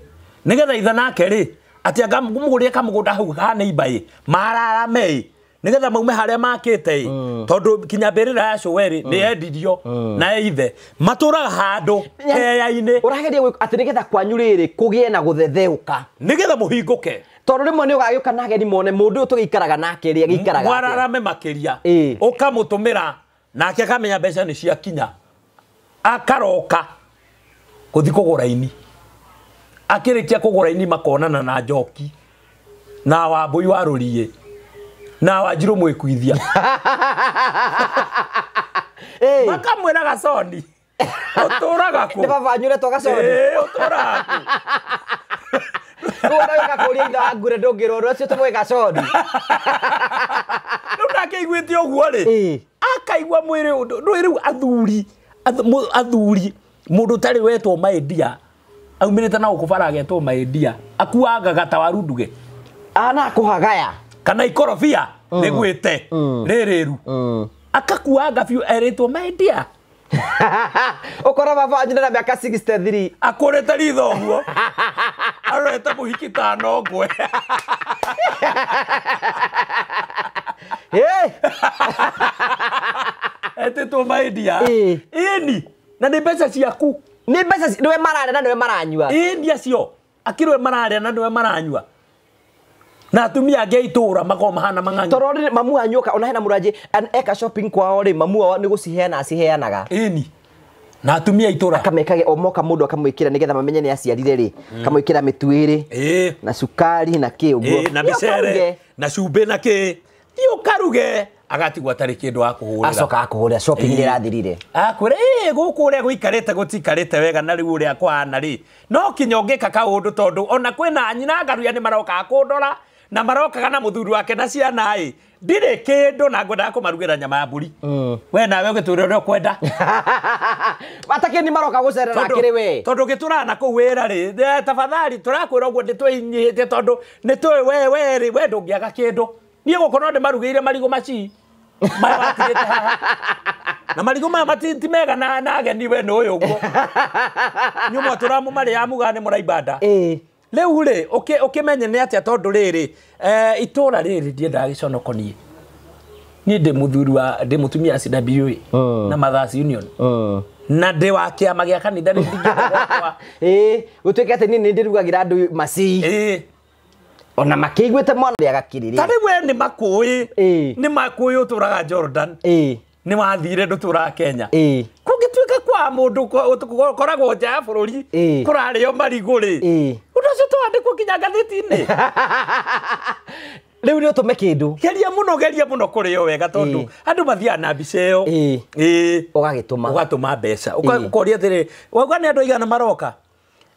nĩgetha ithe nake rĩ atĩ angamũgũrĩre kamũgũnda hau ha neighbor ĩ mararame ĩ nĩgetha maume harĩa makĩte ĩ tondũ kinya mbĩrĩra ya cũwe rĩ nĩ yendirio na ithe matũraga handũ keya-inĩ Ũrageria atĩ nĩgetha kwanyu rĩrĩ kũgĩe na gũthetheũka nĩgetha mũhingũke tondũ rĩmwe nĩ ũgagĩũka na ageni mone mũndũ ũyũ tũgĩikaraga nake rĩ agĩikaraga atĩa. Mwararame makĩria Ĩ. ũkamũtũmĩra nake akamenya mbeca nĩ ciakinya akaroka gũthiĩ kũgũra ini akĩrĩkia kũgũra ini makonana na njoki na wambũi wa rũriĩ na wanjirũ mwĩkuithia Ĩ. makamwĩra gaconi ũtũraga kũ Nĩ baba wanyu ũretwo Gaconi? Ĩ, ũtũraga kũ Rĩu ona ũgakũria ithe wa ngure ndũngĩrwo ũcio tũmũĩ Gaconi. Rĩu nake aiguĩte ũguo rĩ Ĩ. Akaigua mwĩrĩ ndũĩ rĩu athuri athuri mũndũ ũtarĩ wetwo maendia aumĩrĩte na gũkũ bara agetwo maendia akuangaga ta waru nduge Ana kũhagaya. Kana ikorobia rĩgwĩte rĩrĩru akakuanga biũ erĩtwo maendia Ũkora baba wanyu na mĩaka 63. Akũrĩte ritho ũguo arorete mũhiki ta nongwe. Ĩ. Etĩtwo maendia Ĩ. ĩni na nĩ mbeca ciaku. Nĩ mbeca nĩwe mararĩa na nĩwe maranyua. Ĩni acio akĩrwe mararĩa na nĩwe maranyua na atumia angĩ a itũũra makoragwo mahana mang'ang'i. Tondũ rĩrĩ mamu wanyu oka ona hena mũranjĩ eka shopping kwao rĩ mamu wao nĩ gũciheana aciheanaga. Ĩni na atumia a itũũra akamekage o moka mũndũ akamwĩkĩra nĩgetha mamenye nĩ aciarire rĩ kamwĩkĩra mĩtu ĩrĩ Ĩ. na cukari na kĩ ũguo Ĩ, na Thiĩ ũkaruge. mĩcere na cumbĩ na kĩ thiĩ ũkaruge agatigwo atarĩ kĩndũ akũhũrĩra Acoka akũhũrĩra shopping Ĩ. nĩ ĩrathirire. Akwĩra ĩ gũkũ ũrĩa gũikarĩte gũtikarĩte wega na rĩu ũrĩa kũhana rĩ no kinya ũngĩka kaũndũ tondũ ona kwĩna nyina ngaruya nĩ marokaga kũndora na marokaga na mũthuri wake na ciana ĩ ndirĩ kĩndũ na ngwendaga kũmarugĩra nyama ya mbũri we nawe ũgĩtwĩra ũrĩa ũkwenda. Atakĩ nĩ maroka gũcerera akĩrĩ we. Tondũ gĩtũraga na kũu wĩra rĩ tafadhali tũrakwĩra ũguo nĩtwĩnyihĩtie tondũ nĩtũĩ we we rĩ we ndũngĩaga kĩndũ niĩ gũkũ no ndĩmarugĩire marigũ maci maya watigĩte haha na marigũ maya ti mega na ageni we nĩ ũyũ ũguo nyũmwe tũramũmarĩa mugaga nĩ mũraimba nda. Ĩ. Rĩu rĩ ũkĩmenye nĩ atĩa tondũ rĩrĩ itũũra rĩrĩ ndiendaga gĩconoko niĩ niĩ ndĩ mũthuri wa ndĩ mũtumia wa CWA na Mothers Union na ndĩ wa kĩama gĩa kanitha rĩ ndingĩenda gwakwa. Ĩ gũtuĩke atĩ niĩ nĩ ndĩrugagĩra andũ maci. Ĩ. Ona makĩiguĩte mwana ũrĩa agakirĩrĩria. Ta rĩu we nĩ makũĩ Ĩ. nĩ makũĩ ũtũraga Jordan. Ĩ. Nĩ wathire ndũtũraga Kenya. Ĩ. Kũngĩtuĩka kwa mũndũ ũkoragwo nja ya bũrũri Ĩ. kũrarĩo marigũ rĩ Ĩ. ũndũ ũcio tũwandĩkwo nginya ngathĩti-inĩ. Rĩu nĩ ũtũme kĩndũ. Geria mũno geria mũno kũrĩo wega tondũ Ĩ. andũ mathiaga na mbica ĩyo. Ĩ. Ĩ. Ũgagĩtũma. Ũgatũma mbeca. Ĩ. Ũkoria atĩrĩ wauga nĩ andũ aigana maroka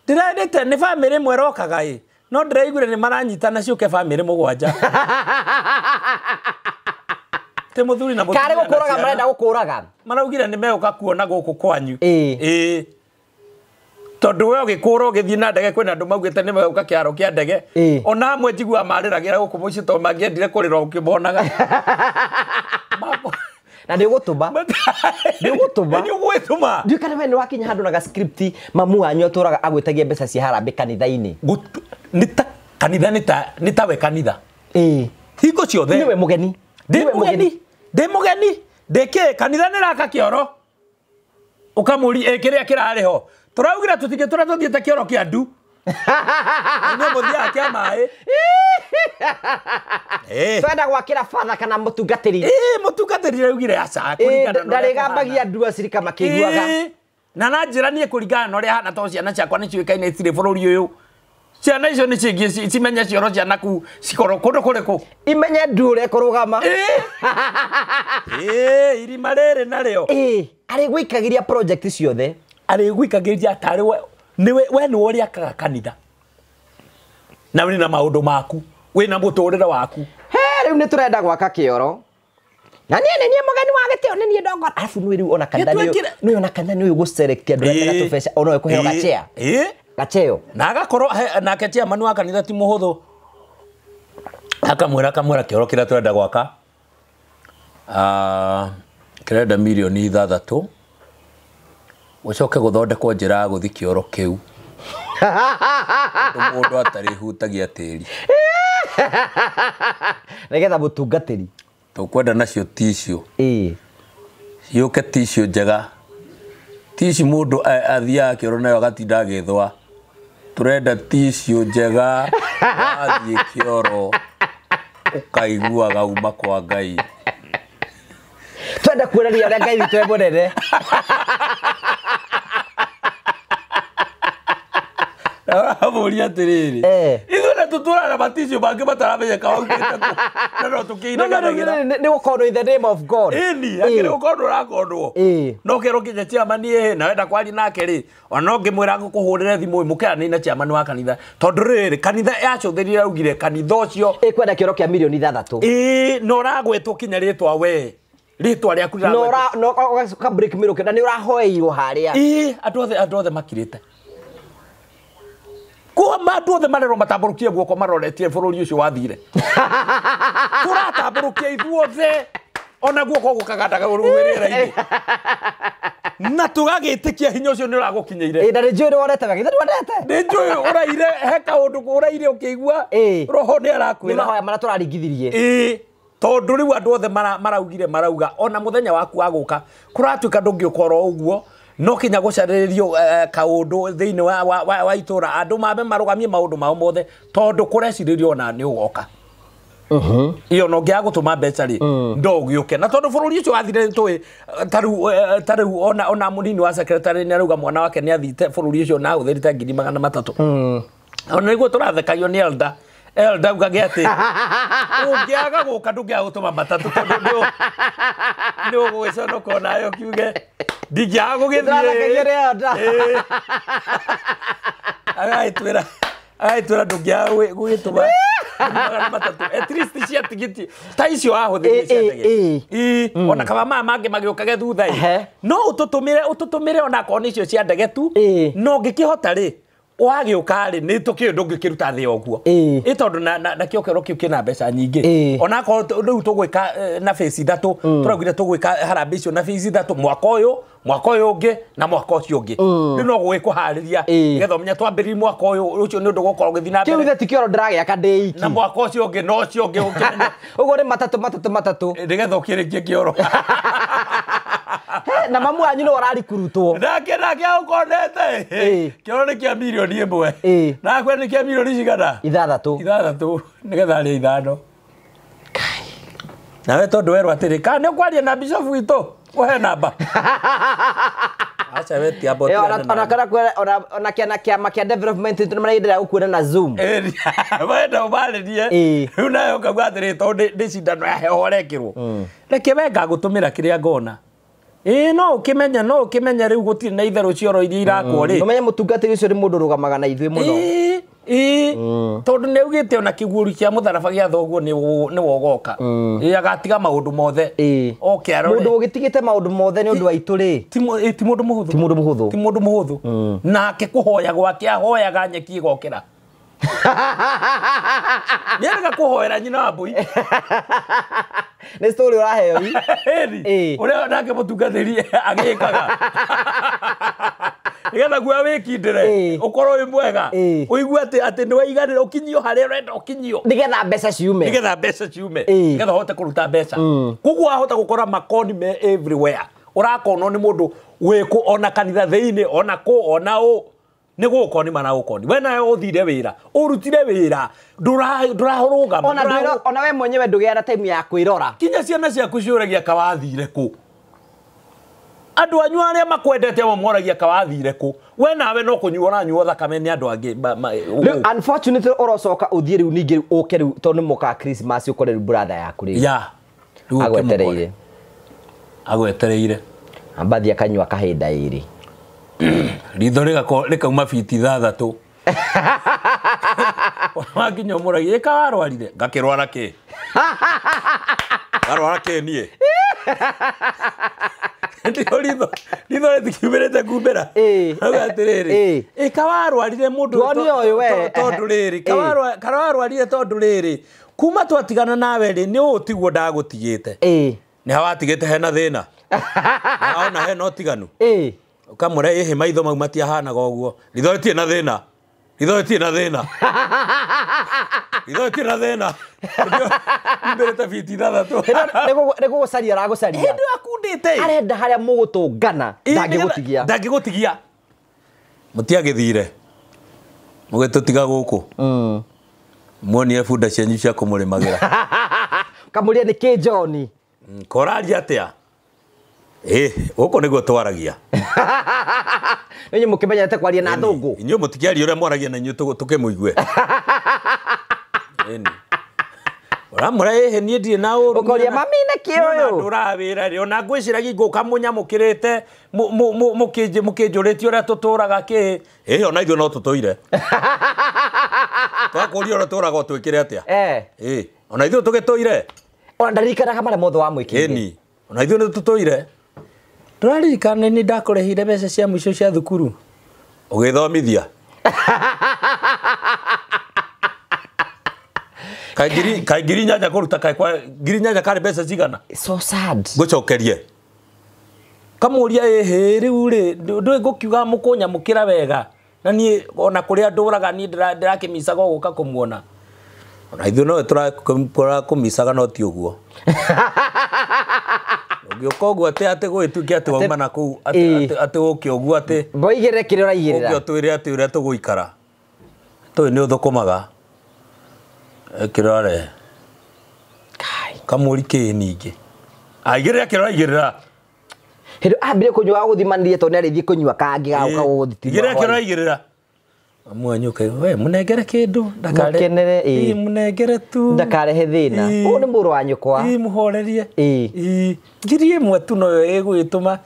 ndĩrendete nĩ bamĩrĩ ĩmwe ĩrokaga ĩ no ndĩraiguire nĩ maranyitana ciũke bamĩrĩ mũgwanja. Ti mũthuri na mũtumia Karĩ na gũkũraga ciana. marenda gũkũraga. Maraugire nĩ megũka kuona gũkũ kwanyu. Ĩ. Ĩ. Tondũ we ũgĩkũra ũgĩthiĩ na ndege kwĩna andũ maugĩte nĩ megũka kĩharo kĩa ndege. Ĩ. Ona amwe njiguaga marĩragĩra gũkũ mũciĩ tondũ mangĩendire kũrĩra ũkĩmonaga. Na nĩ ũgũtũma. Nĩ ũgũtũma. Nĩ ũgwĩtũma. Ndiũĩ kana we nĩ wakinya handũ na ga script mamu wanyu atũraga agwĩtagia mbeca cia harambĩ kanitha-inĩ. Nĩ ta kanitha nĩ ta we kanitha. Ĩ. Hingo ciothe. Nĩwe mũgeni. Ndĩ Nĩwe mũgeni. Ndĩ mũgeni. Ndĩ kĩ kanitha nĩ raka kĩoro. Ũkamũria ĩ kĩrĩa kĩrarĩ ho. Tũraugire tũtingĩtũra tũthiĩte kĩoro kĩa ndu. Inyuĩ mũthiaga kĩa maĩ. Ĩ. Twenda gwakĩra father kana mũtungatĩri. Ĩ mũtungatĩri araugire aca Ĩ, kũringana na ũrĩa ndarĩgambagia kũhana. ndu acirika makĩiguaga. Ĩ, na na njĩra niĩ kũringana na ũrĩa hana tondũ ciana ciakwa nĩ ciũĩkaine itirĩ bũrũri ũyũ. Ciana icio nĩ cingĩ cimenye cioro cia naku cikorwo kũndũ kũrĩkũ. Imenye ndu ũrĩa ĩkũrũgama. Ĩ. Ĩ, irima rĩrĩ narĩo. Ĩ, arĩgũikagĩria project ciothe. Arĩgũikagĩria tarĩ we nĩwe we nĩwe ũrĩa akaga kanitha. Na wĩna maũndũ maku, wĩna mũtũrĩre waku. He, rĩu nĩ tũrenda gwaka kĩoro. Na niĩ nĩ niĩ mũgeni wa gĩtĩo nĩ niĩ ndongora. Arabu nĩ rĩu ona kanitha nĩ Gĩtwĩkire- nĩ ona kanitha nĩ ũgũ-select andũ arĩa mena tũbeca ona ũkũheo gachea. Ĩ. Gacheo. Na agakorwo nake chairman wa kanitha ti mũhũthũ. Akamwĩra kĩoro kĩrĩa tũrenda gwaka kĩrenda mirioni 6 gũcoke gũthondekwo njĩra ya gũthiĩ kĩoro kĩu mũndũ atarĩhutagia tĩri nĩgetha mũtungatĩri tũkwenda nacio tissue ciũke tissue njega tissue mũndũ athiaga kĩoro nayo agatinda agĩthwa tũrenda tissue njega wathiĩ kĩoro ũkaiguaga uma kwa Ngai twenda kuonania ũrĩa Ngai witũ e mũnene Amũria atĩrĩrĩ ithuĩ na tũtũraga na matissue mangĩ mataramenyeka waumĩte kũ na no tũkĩinaganagĩra nĩ gũkondwo in the name of God ĩni akĩrĩ gũkondwo ũrakondwo no kĩero kinya chairman ĩ na wenda kwaria nake rĩ ona no ngĩmwĩra ngũkũhũrĩre thimũ mũkĩaranĩrie na chairman wa kanitha tondũ rĩrĩ kanitha yacũthĩrire augire kanitha ũcio ĩkwenda kĩoro kĩa mirioni 6 ĩĩ na ũragwetwo kinya rĩtwa we rĩtwa rĩaku rĩragwetwo no ũgacoka break mĩrũke na nĩ ũrahoeirwo harĩa ĩĩ andũ othe makirĩte kuma andũ othe marerwo matambũrũkie guoko maroretie bũrũri ũcio wathire tũratambũrũkia ithuothe ona guoko gũkagandaga rĩera-inĩ na tũgagĩtĩkia hinya ũcio nĩ ũragũkinyĩire na nĩ njũĩ nĩ wonete wega ithe nĩwonete nĩ njũĩ ũraire he kaũndũ ũraire ũkĩigua roho nĩ arakwĩra nĩ mahoya marĩa tũraringithirie tondũ rĩu andũ othe maraugire marauga ona mũthenya waku wa gũka kũratuĩka ndũngĩũka oro ũguo no kinya gũcarĩrĩrio kaũndũ thĩinĩ wa itũra andũ mambe marũgamie maũndũ mao mothe tondũ kũrecirĩrio ona nĩ ũgoka iyo no ngĩaga gũtũma mbeca rĩ ndo ũgĩũke na tondũ bũrũri ũcio wathire tũĩ ta rĩu ona mũnini wa secretary nĩ arauga mwana wake nĩ athite bũrũri ũcio na ahũthĩrĩte 300,000 ona nĩguo tũrathekagio nĩ elder elder ugage atĩ ũngĩaga gũka ndũngĩaga gũtũma matatũ tondũ nĩ ũgũgĩconoka onayo kiuge ndingĩaga gũgĩthiĩ agagĩtwĩra ndũngĩaga gũgĩtũma 300 at least cia tigiti ta icio ahũthĩrire cia ndege ona kaba maya mangĩ magĩũkage thutha no ũtũtũmĩre ona akorwo nĩ icio cia ndege tu no ũngĩkĩhota rĩ wagĩũka rĩ nĩ tũkĩũĩ ndũngĩkĩruta thĩ ũguo ĩ tondũ na kĩo kĩoro kĩu kĩna mbeca nyingĩ ona akorwo rĩu tũgwĩka na phase 3 tũraugire tũgwĩka harambee icio na phase 3 mwaka ũyũ mwaka ũyũ ũngĩ na mwaka ũcio ũngĩ rĩu no gũgĩkũharĩria nĩgetha ũmenye twambĩrĩrie mwaka ũyũ ũcio nĩ ũndũ ũgũkorwo ũgĩthiĩ na mbere kĩu ithe ti kĩoro ndĩragĩaka ndĩ iki na mwaka ũcio ũngĩ na ũcio ũngĩ ũkĩmenye ũguo nĩ matatũ matatũ matatũ nĩgetha ũkĩrĩkie kĩoro na mamu wanyu no ararikurutwo nake agũkondete kĩoro nĩ kĩa mirioni 1 nakwe nĩ kĩa mirioni cigana 6 nĩgetha arĩe 5 nawe tondũ werwo atĩrĩ kana nĩ ũkwaria na bishop witũ ũhe namba aca we ti amba ona kĩama kĩa development nĩ maraenderea gũkuona na Zoom wenda ũmarĩrie rĩu nawe ũkauga atĩrĩ tondũ nĩ cindano ya heho ũrekĩrwo reke we ngagũtũmĩra kĩrĩa ngona no ũkĩmenye rĩu gũtirĩ na itherũ cioro iria irakwo rĩ ũmenye mũtungatĩri ũcio nĩ mũndũ ũrũgamaga na ithuĩ mũno tondũ nĩ augĩte ona kĩguũri kĩa mũtharaba gĩa thoguo nĩ wogoka agatiga maũndũ mothe oke arore mũndũ ũgĩtigĩte maũndũ mothe nĩ ũndũ wa itũ rĩ ti mũndũ mũhũthũ ti mũndũ mũhũthũ nake kũhoya gwake ahoyaga nyeki ĩgokĩra nĩarega kũhoera nyina wa mbũi nĩ story ũraheo ĩ ũrĩa nake mũtungatĩri agĩkaga nĩgetha guoya wĩkindĩre ũkorwo wĩ mwega ũigue atĩ nĩ waiganĩra ũkinyio harĩa ũrenda ũkinyio nĩgetha mbeca ciume nĩgetha ũhote kũruta mbeca koguo wahota gũkora makoni me everywhere ũrakonwo nĩ mũndũ wĩkũ ona kanitha thĩinĩ ona kũ ona ũ nĩ gũkoni maragũkoni we nawe ũthire wĩra ũrutire wĩra ndũrarũgama ona we mwenyewe ndũgĩaga na time ya kwĩrora kinya ciana ciaku ciũragia kawathire kũ andũ anyu arĩa makwendete amwe moragia kawathire kũ we nawe no kũnyua ũranyuo thakame nĩ andũ angĩ rĩu unfortunately ũrocoka ũthiĩ rĩu ningĩ ũke rĩu tondũ nĩ mũka Christmas ũkore rĩu brother yaku rĩu ya rĩu agwetereire ambathi akanyua kahinda ĩrĩ ritho rĩkauma fiti 6 wakinya ũmũragia ĩka warwarire ngakĩrwara kĩ ngarwara kĩ niĩ ndio ritho rĩtikiumĩrĩte kumbĩra auga atĩrĩrĩ ĩka warwarire mũndũ tondũ rĩrĩ karwarwarire tondũ rĩrĩ Kuma twatigana nawe rĩ nĩ ũũ tiguo ndagũtigĩte. Nĩ hawatigĩte hena thĩna. Ona hena ũtiganu. Ũkamũre ĩhĩ maitho mau matiahanaga ũguo. Ritho rĩtirĩ na thĩna. Ritho rĩtirĩ na thĩna. Ritho rĩtirĩ na thĩna. Mbĩrĩte biti 6. Nĩ gũgũcaria aragũcaria. Hĩndĩ akundĩte. Arenda harĩa mũgũtũngana ndangĩgũtigia. Ndangĩgũtigia. Mũtiagĩthire. Mũgĩtũtiga gũkũ. Muonire bunda cianyu cia kũmũrĩmagĩra. Kamũria nĩ kĩ John? Koraria atĩa? Gũkũ nĩguo twaragia. Inyuĩ mũkĩmenyete kwaria na thũngũ. Inyuĩ mũtikĩaria ũrĩa mwaragia na inyuĩ tũkĩmũigue. Ĩni. Ũramũra ĩhĩ niĩ ndirĩ na ũru. Ũkoria mami nĩ kĩ ũyũ? Ndũraga wĩra rĩ ona ngwĩciragia ngũka mũnyamũkĩrĩte mũkĩnjũrĩtie ũrĩa tũtũraga kĩ. Ĩhĩ ona ithuĩ no tũtũire. Twakũria ũrĩa tũraga ũtwĩkĩre atĩa? Ĩ ona ithuĩ tũgĩtũire. Ona ndaririkanaga marĩa mothe wamwĩkĩire. Ĩni. Ona ithuĩ nĩ tũtũire. Ndũraririkana nĩ ndakũrĩhire mbeca cia mũico cia thukuru. Ũgĩthomithia. Kaĩ ngiri inyanya kũruta kaĩ kwa ngiri inyanya karĩ mbeca cigana? So sad. Ngũcokerie. Kamũria ĩhĩ rĩu rĩ ndũĩ ngũkiuga mũkũnyamũkĩra wega. Na niĩ ona kũrĩa ndũraga niĩ ndĩrakĩmicaga gũka kũmuona. Ona ithuĩ no tũrakũmicaga no ti ũguo. Ũngĩũka ũguo atĩ atĩ gũgĩtuĩke atĩ wauma na kũu atĩ ũke ũguo atĩ Mboigĩrĩre kĩrĩa ũraigĩrĩra. Ũke ũtwĩre atĩ ũrĩa tũgũikara. Tũĩ nĩ ũthũkũmaga. Kĩrĩa Kai. Kamũri kĩ ningĩ. Aigĩrĩra kĩrĩa ũraigĩrĩra. Hĩndĩ ambire kũnyua gũthimanĩrie tondũ nĩarĩthiĩ kũnyua kangĩ gagũka gũgũthitima. Igĩrĩra kĩrĩa ũraigĩrĩra. Mwanyuka we munengere kĩndũ ndakare. Mũkenere ĩ. Munengere tu. Ndakarehe thĩna. Ũyũ nĩ mũrũ wa nyũkwa. Ĩ mũhorerie. Ĩ ngiri ĩmwe tu noyo ĩgwĩtũma.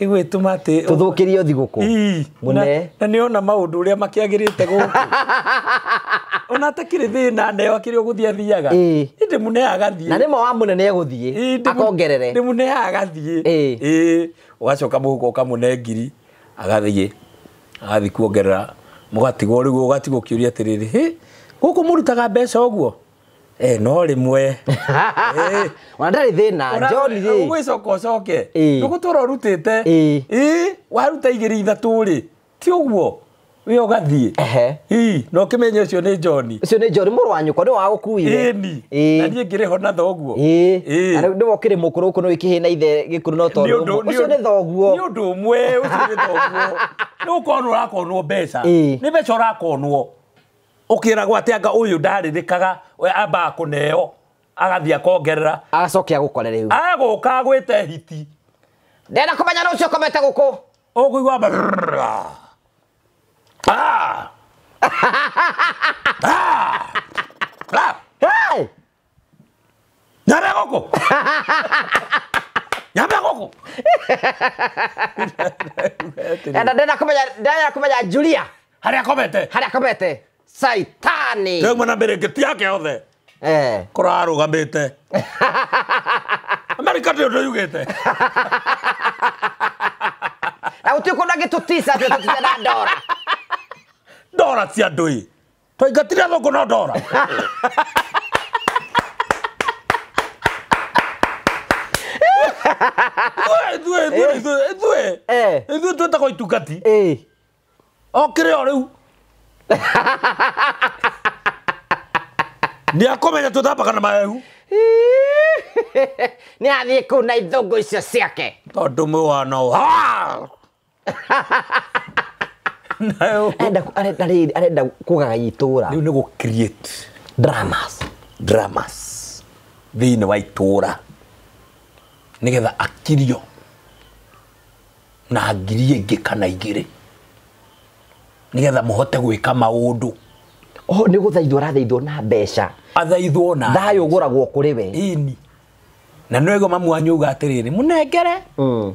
Ĩgwĩtũma atĩ tũthũkĩrio thigũkũ. Mũne. Na nĩ ona maũndũ ũrĩa makĩagĩrĩte gũkũ. Ona atakĩrĩ thĩna neo akĩrĩ ũgũthiĩ athiaga. Ndĩmũneaga agathiĩ. Na nĩma wa mũnene egũthiĩ akongerere. Ndĩmũneaga agathiĩ. Ĩ ũgacoka mũhuko ũkamũne ngiri agathiĩ. Agathiĩ kuongerera. Mũgatigwo rĩu ũgatigwo ũkĩũria atĩrĩrĩ hĩ gũkũ mũrutaga mbeca ũguo no rĩmwe. Ona ndarĩ thĩna John rĩ. Ũgwĩcoka ũcoke ndũgũtũra ũrutĩte. Waruta igĩrĩ ithatũ rĩ ti ũguo wĩ ũgathiĩ. Na ũkĩmenye ũcio nĩ John. Ũcio nĩ John mũrũ wa nyũkwa nĩwe wagũkuire. Ĩni. Na niĩ ngĩrĩ ho na thoguo. Na rĩu nĩwe ũkĩrĩ mũkũrũ gũkũ nĩ wĩkĩhĩ na ithe gĩkũrũ no tondũ ũcio nĩ thoguo. Nĩ ũndũ ũmwe ũcio nĩ thoguo. Nĩ ũkorwo ũrakonwo mbeca. Nĩ mbeca ũrakonwo. Ũkĩragwo atĩ anga ũyũ ndarĩrĩkaga we ambaga kũneo agathiĩ akongerera. Agacoke agũkore rĩu. Agũka agwĩte hiti. Ndĩrenda kũmenya nũ ũcio ũkomete gũkũ. Ũkũigua Hey! Nyambe gũkũ. Nyambe gũkũ. Ndĩrenda kũmenya Julia. Harĩa akomete. Harĩa akomete. Saitani. Rĩu mwena mbere ngĩti yake yothe. Kũrarũgamĩte. Amerika ndĩ ũndũ yugĩte. Na gũtirĩ kũndũ angĩtũtica atĩ tũtise na ndora. Ndora cia andũ ĩ. Twaingatire athũngũ no ndora. Ithuĩ ithuĩ twĩtagwo itungati. O kĩrĩ o rĩu. Nĩ akũmenya twĩthambaga na mahehu. Nĩ athiĩ kũu na ithũngũ icio ciake. Tondũ mũhano. Arenda kũgaya itũra. Rĩu nĩ gũ create dramas. Dramas thĩinĩ wa itũra. Nĩgetha akirio na ngiri ĩngĩ kana igĩrĩ. Nĩgetha mũhote gwĩka maũndũ. Oh, nĩ gũthaithwo arathaithwo na mbeca. Athaithwo na thayũ ũgũragwo kũrĩ we. Ĩni. Na nĩguo mamu wanyu auga atĩrĩrĩ mũnengere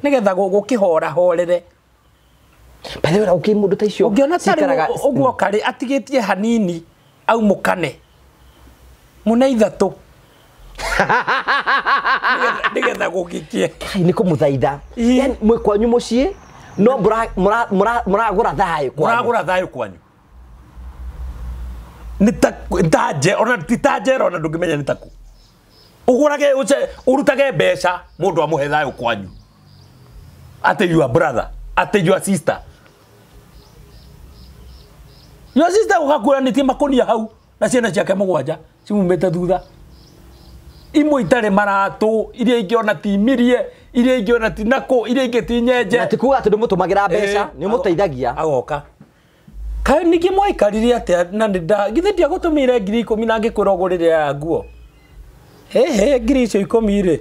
nĩgetha gũkĩhorahorere. By the way, ũkĩ mũndũ ta icio ũngĩona tarĩ ũguo karĩ atigĩtie hanini aumũkane mũne ithatũ nĩgetha gũgĩkie. Nĩ kũmũthaitha. Yaani mwĩ kwanyu mũciĩ no mũragũra thayũ kwanyu. Mũragũra thayũ kwanyu. Nĩ ta nje ona ti ta njera ona ndũngĩmenya nĩ taku. Ũgũrage ũrutage mbeca mũndũ amũhe thayũ kwanyu. Atĩ your brother, atĩ your sister. Your sister ũgakuranĩtie makũnia hau na ciana ciake mũgwanja cimumĩte thutha. Imwe itarĩ maratũ, iria ingĩ ona ti mirie, iria ingĩ ona ti nakũ, iria ingĩ ti nyenje. Na ti kuga atĩ ndũmũtũmagĩra mbeca, nĩ ũmũteithagia. Agoka. Kaĩ ningĩ mwaikarire atĩa na nĩ nda githĩ ndiagũtũmĩire 10,000 na ngĩkwĩra ũgũrĩre aya nguo. Hehe ngiri icio 10 rĩ.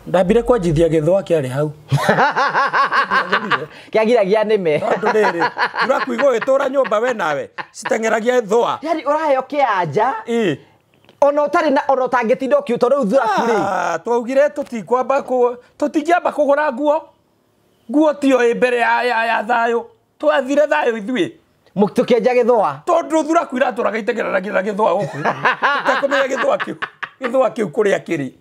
Ndambire kwanjithia gĩthũa kĩarĩ hau. Kĩagiragia nĩme. Tondũ rĩrĩ, thuraku igũgĩtũra nyũmba we nawe, citeng'eragia thũa. Yani ũraheo kĩanja. Ĩ. Ona ũtarĩ na ona ũtangĩtinda ũkiu tondũ rĩu thuraku rĩ. Twaugire tũtingĩamba kũgũra nguo. Nguo tiyo ĩ mbere ya thayũ. Twathire thayũ ithuĩ. Tũkĩenja gĩthũa. Tondũ thuraku iratũraga iteng'eranagia na gĩthũa gũkũ. Tũtekũmenya gĩthũa kĩu kũrĩa kĩrĩ.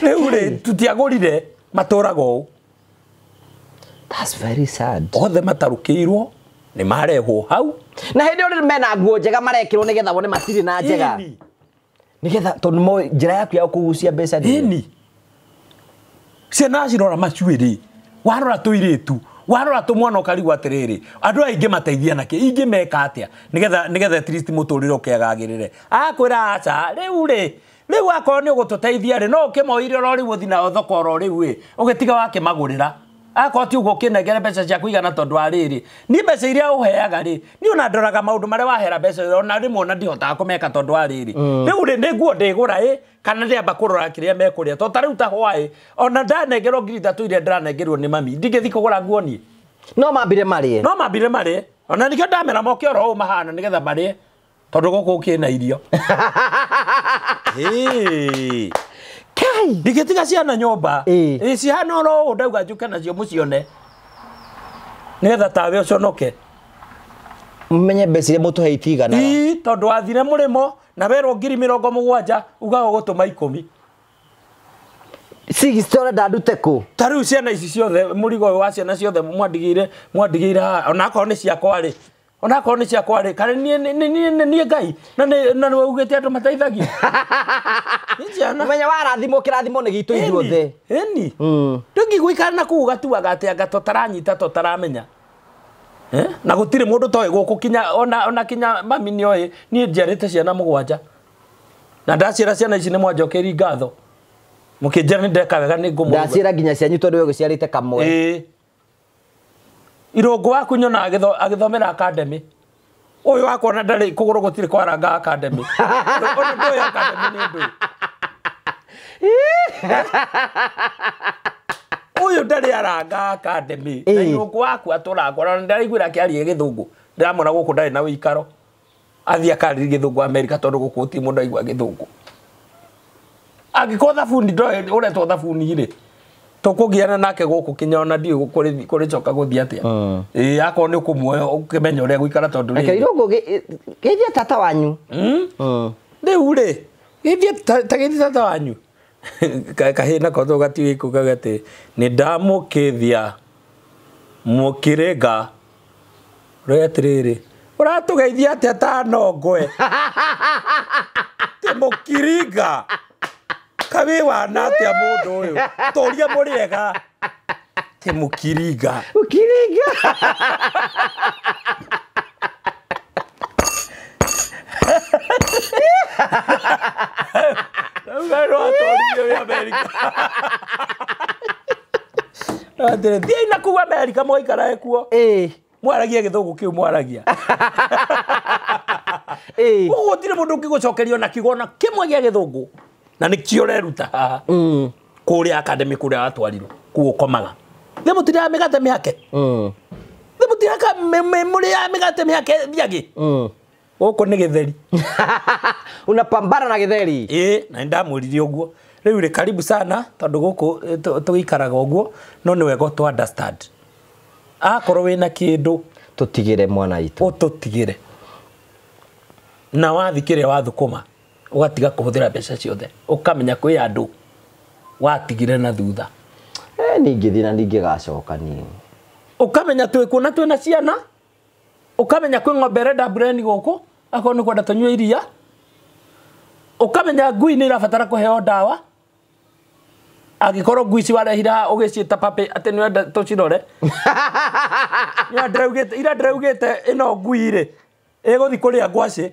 Rĩu rĩ tũtiagũrire matũraga ũũ. That's very sad. Othe matarũkĩirwo nĩ marehwo hau. Na hĩndĩ ĩyo mena nguo njega marekĩrwo nĩgetha wone matirĩ na njega. Nĩgetha tondũ moĩ njĩra yaku ya kũgucia mbeca nĩ. Ĩni. Ciana cirora macuĩrĩ, warora tũirĩtu, warora tũmwana ũkarigwo atĩrĩrĩ, andũ aya ingĩmateithia nakĩ, ingĩmeka atĩa nĩgetha at least mũtũrĩre ũkĩagagĩrĩre. Akwĩra aca, rĩu rĩ, rĩu akorwo nĩ ũgũtũteithia rĩ, no ũkĩmoire oro rĩu ũthiĩ nao thoko oro rĩu ĩ, ũgĩtiga wakĩmagũrĩra. Akorwo ti ũguo ũkĩnengere mbeca cia kũigana tondũ wa rĩrĩ, niĩ mbeca iria ũheaga rĩ, niĩ ona ndoraga maũndũ marĩa wahera mbeca ona rĩmwe ona ndihotaga kũmeka tondũ wa rĩrĩ. Rĩu rĩ, nĩ nguo ndĩgũra ĩ, kana ndĩamba kũrora kĩrĩa mekũrĩa. Tondũ ta rĩu ta hwaĩ, ona ndanengerwo 3,000 iria ndĩranengerwo nĩ mami, ndingĩthiĩ kũgũra nguo niĩ. No mambire marĩe. No mambire marĩe. Ona nĩkĩo ndamera moke oro ũũ mahana nĩgetha marĩe. Tondũ gũkũ kĩna irio. Kai. Ndingĩtiga ciana nyũmba. Ĩ cihana oro ũũ ndauga njũke nacio mũcione. Nĩgetha tawe ũconoke. Menye mbeca iria mũtũhe itiganaga. Ĩ tondũ wathire mũrĩmo na werwo 70,000 ugaga ũgũtũma 10. 60 ũrenda ndute kũ? Ta rĩu ciana ici ciothe mũrigo ũyũ wa ciana ciothe mwandigĩire haha ona akorwo nĩ ciakwa rĩ. Ona akorwo nĩ ciakwa rĩ, kana niĩ Ngai na nĩ waugĩte andũ mateithagia. Nĩ ciana. Ũmenye warathimwo kĩrathimo nĩ gitũ ithuothe. Ĩni. Ndũngĩgũikara na kũu ũgatuaga atĩ anga tũtaranyita tũtaramenya. Na gũtirĩ mũndũ toĩ gũkũ kinya ona kinya mami nĩoĩ niĩ njiarĩte ciana 7. Na ndaciara ciana ici nĩ mwanjokeiri ngatho. Mũkĩnjĩra nĩ ndeka wega nĩ ngũmũruga. Ndaciara nginya cianyu tondũ we ũgĩciarĩte kamwe. Ĩĩ. Irũngũ waku nyona agĩthomera academy. Ũyũ wakwa ona ndarĩ kũgũrũ gũtirĩ kwaranga academy. Ona ndũĩ academy nĩ ndũĩ. Ũyũ ndarĩ aranga academy. Na irũngũ waku atũrangwo ona ndaraiguĩra akĩaria gĩthũngũ. Ndĩramwona gũkũ ndarĩ na ũikaro. Athiĩ akarĩrie gĩthũngũ Amerika tondũ gũkũ gũtirĩ mũndũ aigua gĩthũngũ. Angĩkorwo thabuni ndoĩ ũretwo thabuni rĩ, tũkũgiana nake gũkũ kinya ona ndiũĩ kũrĩcoka gũthiĩ atĩa. Ĩĩ akorwo nĩ ũkũmuoya ũkĩmenya ũrĩa gũikara tondũ rĩrĩ. Reke irũngũ geithia tata wanyu. Rĩu rĩ, geithia ta geithia tata wanyu. Kahĩĩ nako gatiũĩ kugaga atĩ nĩ ndamũkĩthia mũkĩrĩnga. Ũroiga atĩrĩrĩ, ũratũgeithia atĩa ta nongwe? Tĩ mũkiringa. Kaĩ wana atĩa mũndũ ũyũ? Tũrie mũrĩega. Tĩ mũkiringa. Mũkiringa. Thiĩi na kũu Amerika mũgaikarae kuo. Mwaragia gĩthũngũ kĩu mwaragia. Ũguo gũtirĩ mũndũ ũngĩgũcokeria ona kiugo ona kĩmwe gĩa gĩthũngũ. Na nĩkĩo ũreruta haha. Kũrĩa academy kũrĩa watwarirwo kũu ũkomaga. Thĩ mũtirĩaga mĩgate mĩhake. Thĩ mũtirĩaga mũrĩaga mĩgate mĩhake thiagĩ. Gũkũ nĩ gĩtheri. Unapambana na gĩtheri. Ĩĩ, na nĩndamwĩrire ũguo. Rĩu rĩ karibu sana tondũ gũkũ tũgĩikaraga ũguo no nĩ wega tũ understand. Akorwo wĩna kĩndũ tũtigĩre mwana witũ. Ũtũtigĩre. Na wathi kĩrĩa wathũkũma ũgatiga kũhũthĩra mbeca ciothe ũkamenya kwĩ andũ watigire na thutha. Ningĩthiĩ na ningĩgacoka niĩ. Ũkamenya twĩ kuo na twĩna ciana, ũkamenya kwĩ ng'ombe ĩrenda mbureni gũkũ, Akorwo nĩ kwenda tũnyue iria. Ũkamenya ngui nĩ irabatara kũheo ndawa. Angĩkorwo ngui ici warehire haha ũgĩciĩta puppy atĩ nĩ wenda tũcirore. Ira ndĩraugĩte ĩno ngui rĩ ĩgũthiĩ kũrĩa ngwacĩ.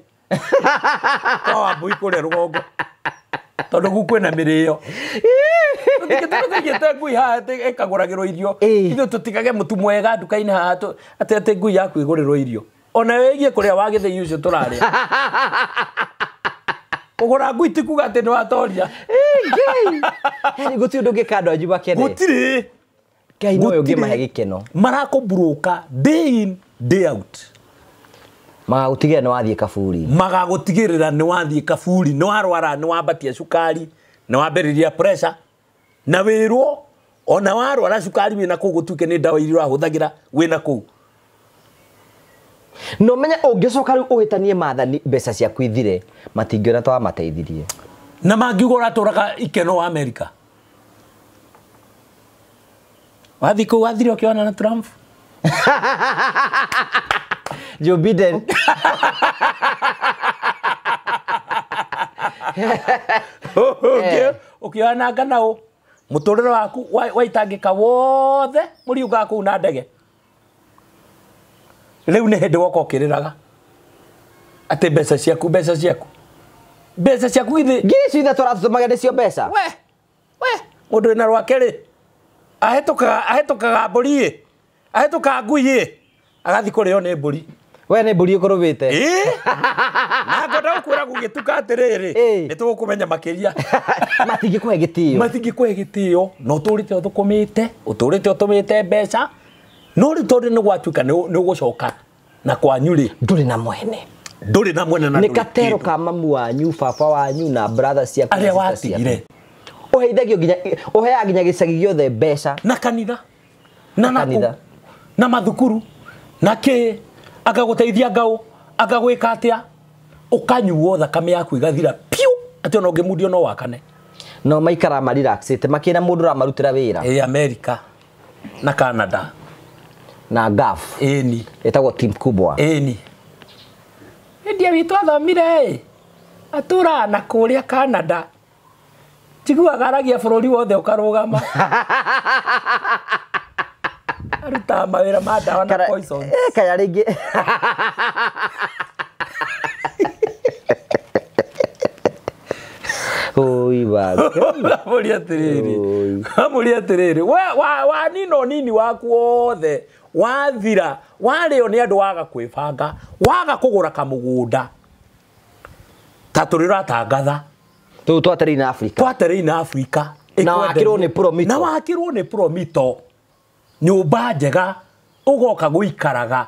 Kwa Wambui kũrĩa rũgongo. Tondũ kũu kwĩna mĩrĩo. Tũtigĩte ngui haha atĩ ĩkagũragĩrwo irio. Ithuĩ tũtigage mũtu mwega nduka-inĩ haha atĩ ngui yaku ĩgũrĩrwo irio. Ona wĩgiĩ kũrĩa wa gĩthĩi ũcio tũrarĩa. Kũgũra ngui ti kuga atĩ nĩ watoria. Yaani gũtirĩ ũndũ ũngĩka andũ anyu makene. Gũtirĩ. Ngai nowe ũngĩmahe gĩkeno. Marakũmburũka day in day out. Magagũtigĩrĩra nĩ wathiĩ kaburi. Magagũtigĩrĩra nĩ wathiĩ kaburi, nĩ warwara, nĩ wambatia cukari, nĩ wambĩrĩria pressure, na wĩrwo ona warwara cukari wĩna kũu gũtuĩke nĩ ndawa iria ũrahũthagĩra wĩna kũu. No menye ũngĩcoka rĩu ũhĩtanie maathani mbeca ciaku ithire, matingĩona ta wamateithirie. Na mangiuga ũratũraga ikeno wa Amerika. Wathiĩ kũu wathire ũkĩona na Trump. Joe Biden. Ũkĩonanga nao mũtũrĩre waku waitangĩka wothe mũriũngaga kũu na ndege. Rĩu nĩ hĩndĩ woka ũkĩrĩraga atĩ mbeca ciaku mbeca ciaku mbeca ciaku githĩ ngiri icio ithatũ aratũtũmaga nĩcio mbeca. We mũndũ wĩna rwake rĩ ahĩtũkaga mbũri ĩ ahĩtũkaga ngui ĩ agathiĩ kũrĩo nĩ mbũri. We nĩ mbũri ĩkũrũmĩte. Na ngwenda gũkwĩra gũgĩtuka atĩrĩrĩ nĩ tũgũkũmenya makĩria. Matingĩkũhe gĩtĩo. Matingĩkũhe gĩtĩo na ũtũrĩte ũthũkũmĩte ũtũrĩte ũtũmĩte mbeca no rĩu tondũ nĩ gwatuĩka nĩ ũgũcoka na kwanyu rĩ ndũrĩ na mwene. Ndũrĩ na mwene na nĩ katero ka mamu wanyu baba wanyu na brother ciaku arĩa watigire. Ũheithagio nginya ũheaga nginya gĩcagi gĩothe mbeca na kanitha na kanitha na mathukuru na kĩ agagũteithia ngau agagwĩka atĩa ũkanyuo thakame yaku ĩgathira piũ atĩ ona ũngĩmundio no wakane. No maikara ma relaxĩte makĩra mũndũ ũramarutĩra wĩra. Ĩ Amerika na Canada na Gulf. Ĩni. Ĩtagwo team kubwa. Ĩni. Endia witũ athomire atũraga na kũrĩa Canada. Njiguaga aragia bũrũri wothe ũkarũgama. Arutaga mawĩra ma ndawa na poison. Kaya rĩngĩ. Oi ba. Amũria atĩrĩrĩ. Amũria atĩrĩrĩ. Wa nino nini waku wothe wathira warĩo nĩ andũ waga kwĩbanga waga kũgũra kamũgũnda ta tũrĩ ũratangatha tũu twatereire Africa. Twatereire Africa. Na wakĩrwo nĩ Promito. Na wakĩrwo nĩ Promito. Nyũmba njega ũgoka gũikaraga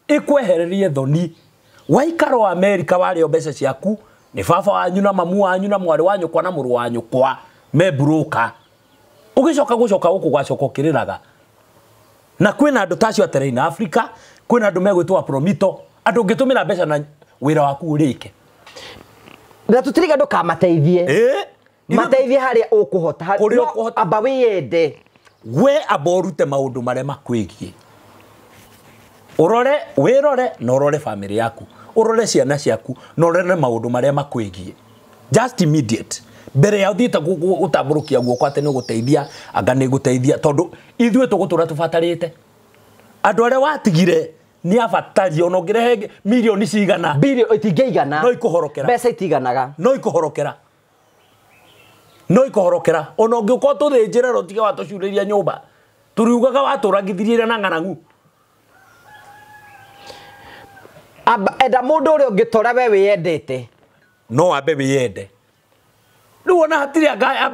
ĩkwehererie thoni. Waikara o Amerika warĩo mbeca ciaku nĩ baba wanyu na mamu wanyu na mwarĩ wa nyũkwa na mũrũ wa nyũkwa me broker. Ũgĩcoka gũcoka gũkũ gwacoka ũkĩrĩraga. Na kwĩna andũ ta acio atereine Africa, kwĩna andũ megwĩtwo Promito, andũ ũngĩtũmĩra mbeca na wĩra waku ũrĩke. Na tũtiriga ndũkamateithie. Mateithie harĩa ũkũhota. Kũrĩa ũkũhota. Amba wĩyende. We amba ũrute maũndũ marĩa makwĩgiĩ. Ũrore, wĩrore na ũrore famĩlĩ yaku. Ũrore ciana ciaku na ũrore maũndũ marĩa makwĩgiĩ. Just immediate. Mbere ya ũthiĩte gũtambũrũkia guoko atĩ nĩ ũgũteithia, anga nĩ ngũteithia tondũ ithuĩ tũgũtũra tũbatarĩte. Andũ arĩa watigire nĩ abatari ona ũngĩrehe mirioni cigana. Bilioni itingĩigana. No ikũhorokera. Mbeca itiganaga. No ikũhorokera. No ikũhorokera. Ona ũngĩũka ũtũthĩnjĩre ro tige watũcurĩria nyũmba. Tũriugaga watũrangithirie na ng'aragu. Enda mũndũ ũrĩa ũngĩtora we wĩyendete. No ambe wĩyende. Rĩu ona hatirĩ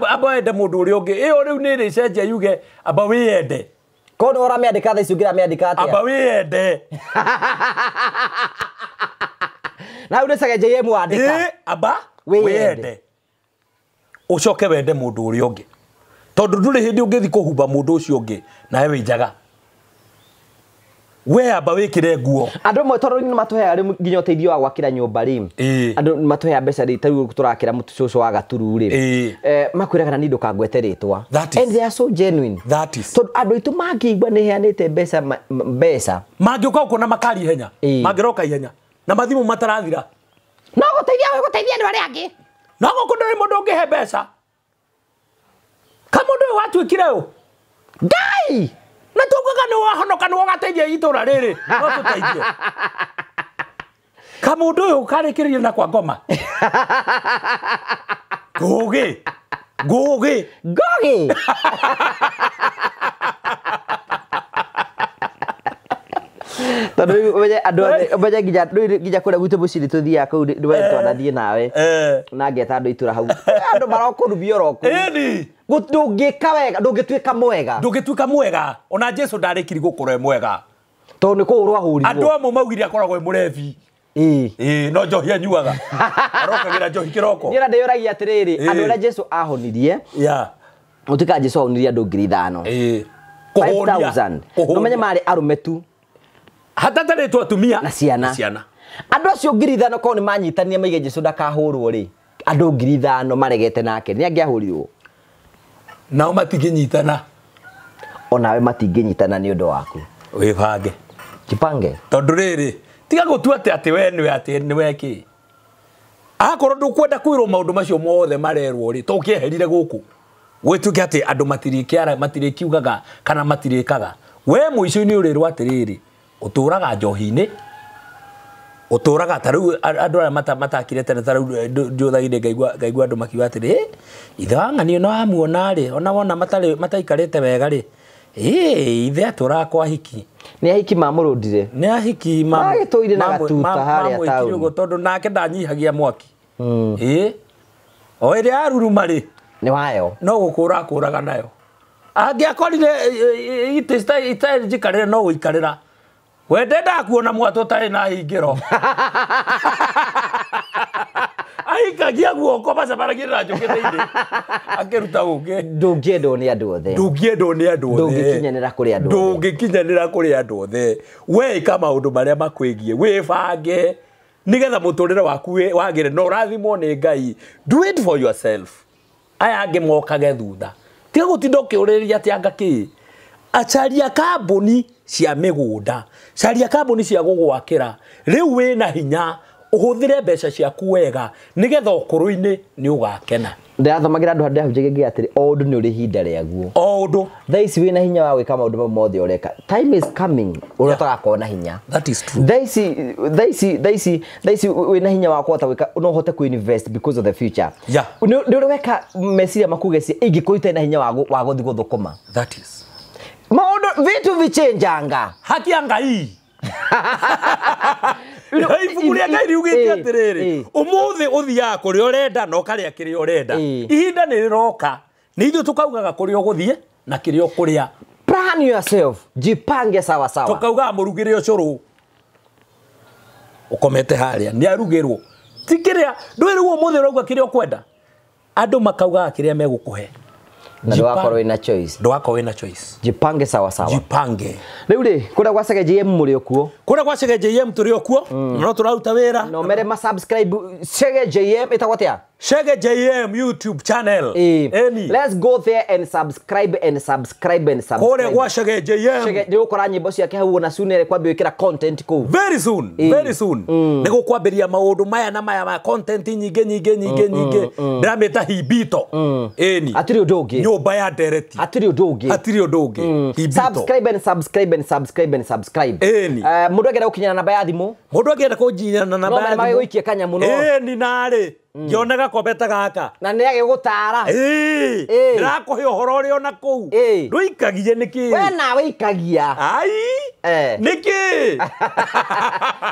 amba wende mũndũ ũrĩa ũngĩ. Ĩyo rĩu nĩ ĩrĩcenjia yuge amba wĩyende. Korwo nĩ ũramĩandĩka thaa ici ũngĩramĩandĩka atĩa? Amba wĩyende. Na hau nĩ Chege JM wandĩka. Amba wĩyende. Ũcoke wende mũndũ ũrĩa ũngĩ. Tondũ ndũrĩ hĩndĩ ũngĩthiĩ kũhumba mũndũ ũcio ũngĩ nawe wĩ njaga. We amba wĩkĩre nguo. Andũ amwe tondũ nĩ matũheaga rĩu nginya ũteithio wa gwakĩra nyũmba rĩ. Andũ nĩ matũheaga mbeca rĩ, ta rĩu tũrakĩra cũcũ wa Gaturu rĩ. Makwĩraga na niĩ ndũkangwete rĩtwa. And they are so genuine. That is. Tondũ andũ aitũ mangĩigua nĩ heanĩte mbeca mbeca. Mangĩũka gũkũ na makari ihenya. Mangĩroka ihenya. Na mathimũ matarathira. No gũteithia we gũteithia andũ arĩa angĩ. No gũkũ ndũrĩ mũndũ ũngĩhe mbeca. Ka mũndũ ũyũ watuĩkire ũ? Ngai! Na tugaga nĩ wahonoka nĩ ũgateithia itũra rĩrĩ. No tũteithie. Ka mũndũ ũyũ karĩkĩrĩria na kwa ngoma. Ngũgĩ. Ngũgĩ. Ngũgĩ. Tondũ rĩu ũmenye andũ othe ũmenye nginya rĩu nginya kũrĩa gwitũ mũciĩ tũthiaga kũu nĩ twanathiĩ nawe na ngeta andũ itũra hau andũ marokũrumia oro kũu. Ĩni. Ndũngĩka wega, ndũngĩtuĩka mwega. Ndũngĩtuĩka mwega. Ona Jesu ndarĩkiri gũkorwo e mwega. Tondũ nĩ kũhũrwo ahũrirwo. Andũ amwe maugire akoragwo e mũrebi. Ĩĩ, no njohi anyuaga. Arokagĩra njohi kĩroko. Niĩ ona ndĩyũragia atĩrĩrĩ, andũ arĩa Jesu ahonirie. Yeah. Gũtuĩka Jesu ahonirie andũ 5,000. Ĩĩ. 5,000. Ũmenye marĩ arũme tu. Hatatarĩtwo atumia na ciana. Andũ acio 5,000 korwo nĩ manyitanire maige Jesu ndakahũrwo rĩ, andũ 5,000 maregete nake nĩ angĩahũrirwo. Nao matingĩnyitana. Onawe matingĩnyitana nĩ ũndũ waku. Wĩbange. Jipange. Tondũ rĩrĩ, tiga gũtua atĩ atĩ we nĩwe atĩ nĩwe kĩ. Akorwo ndũkwenda kwĩrwo maũndũ macio mothe marerwo rĩ, to kĩeherire gũkũ. Gwĩtuĩke atĩ andũ matirĩkĩara, matirĩkiugaga kana matirĩkaga. We mũico-inĩ ũrĩrwo atĩrĩrĩ, ũtũraga njohi-inĩ, ũtũraga ta rĩu andũ arĩa matakire tene ta rĩu njũthagire ngaigua andũ makiuga atĩrĩ, ithe wa ng'ani ona wamuona rĩ, ona wona mataikarĩte wega rĩ, ithe atũraga kwa hiki. Nĩ ahiki mamũrũndire. Nĩ ahiki magĩtũire na gatuta harĩa taũni. Tondũ nake ndanyihagia mwaki. Ĩĩ. O ĩrĩa aruruma rĩ, nĩ wayo. No gũkũra akũraga nayo. Angĩakorire itĩ itarĩ njikarĩre no gũikarĩra. We ndendaga kuona mwatũ ũtarĩ na hingĩro. Aikagia guoko macemanagia na njũkĩ thĩinĩ. Akĩruta ũngĩ. Ndũngĩendwo nĩ andũ othe. Ndũngĩendwo nĩ andũ othe. Ndũngĩkinyanĩra kũrĩ andũ othe. Ndũngĩkinyanĩra kũrĩ andũ othe. We ĩka maũndũ marĩa makwĩgiĩ, wĩbange nĩgetha mũtũrĩre waku wagĩre na ũrathimwo nĩ Ngai. Do it for yourself. Aya angĩ mokage thutha. Tiga gũtinda ũkĩũrĩrĩria atĩ anga kĩ. Acaria kambuni cia mĩgũnda, caria kambuni cia gũgwakĩra. Rĩu wĩna hinya ũhũthĩre mbeca ciaku wega nĩgetha ũkũrũ-inĩ nĩ ũgakena. Ndĩrathomagĩra andũ handũ hahunjagia atĩrĩ, o ũndũ nĩ ũrĩ ihinda rĩaguo. O ũndũ. Thaa ici wĩna hinya wa gwĩka maũndũ mau mothe ũreka. Time is coming ũrĩa ũtagakorwo na hinya. That is true. Thaa ici wĩna hinya wa kũhota gwĩka, no ũhote kũ-invest because of the future. Yeah. Nĩ ũrĩ weka meciria maku ũgeciria ingĩkorwo itarĩ na hinya wa gũthiĩ gũthũkũma. That is. Maũndũ vitu vichenjanga. Haki ya Ngai. Ibuku rĩa Ngai riugĩte atĩrĩrĩ, ũmũthĩ ũthiaga kũrĩa ũrenda na ũkarĩa kĩrĩa ũrenda. Ihinda nĩ rĩroka, nĩ ithuĩ tũkaugaga kũrĩa ũgũthiĩ na kĩrĩa ũkũrĩa. Plan yourself, jipange sawa sawa. Tũkaugaga mũrugĩre ũcũrũ. Ũkomete harĩa, nĩ arugĩrwo. Ti kĩrĩa, ndũĩ rĩu ũmũthĩ ũrauga kĩrĩa ũkwenda. Andũ makaugaga kĩrĩa megũkũhe. Na ndũgakorwo wĩna choice. Ndũgakorwo wĩna choice. Jipange sawa sawa. Jipange. Rĩu rĩ, kũrĩa gwa Chege JM mũrĩ o kuo? Kũrĩa gwa Chege JM tũrĩ o kuo, no tũraruta wĩra. No mere ma subscribe Chege JM ĩtagwo atĩa? Chege JM YouTube channel. Eni. Let's go there and subscribe and subscribe and subscribe. Kũrĩa gwa Chege JM. Chege nĩ ũgũkora nyĩmbo ciake hau na soon ĩrĩ kwambia gwĩkĩra content kũu. Very soon. Very soon. Nĩ gũkwambĩrĩria maũndũ maya na maya ma content nyingĩ nyingĩ nyingĩ nyingĩ. Ndĩramĩta hibito. Eni. Hatirĩ ũndũ ũngĩ. Nyũmba ya ndereti. Hatirĩ ũndũ ũngĩ. Hatirĩ ũndũ ũngĩ. Hibito. Subscribe and subscribe and subscribe and subscribe. Eni. Mũndũ angĩenda gũkinyĩra namba ya thimũ? Mũndũ angĩenda kũnjinyĩra na namba ya thimũ. No magĩgũikie kanyamũ no. Eni narĩ. Ngĩona gakombe ta gaka. Na nĩ agĩgũtara. Ĩĩ. Ndĩrakũhe ũhoro ũrĩ ona kũu. Ndũikagie nĩkĩ? We nawe ikagia. Ai. Nĩkĩ?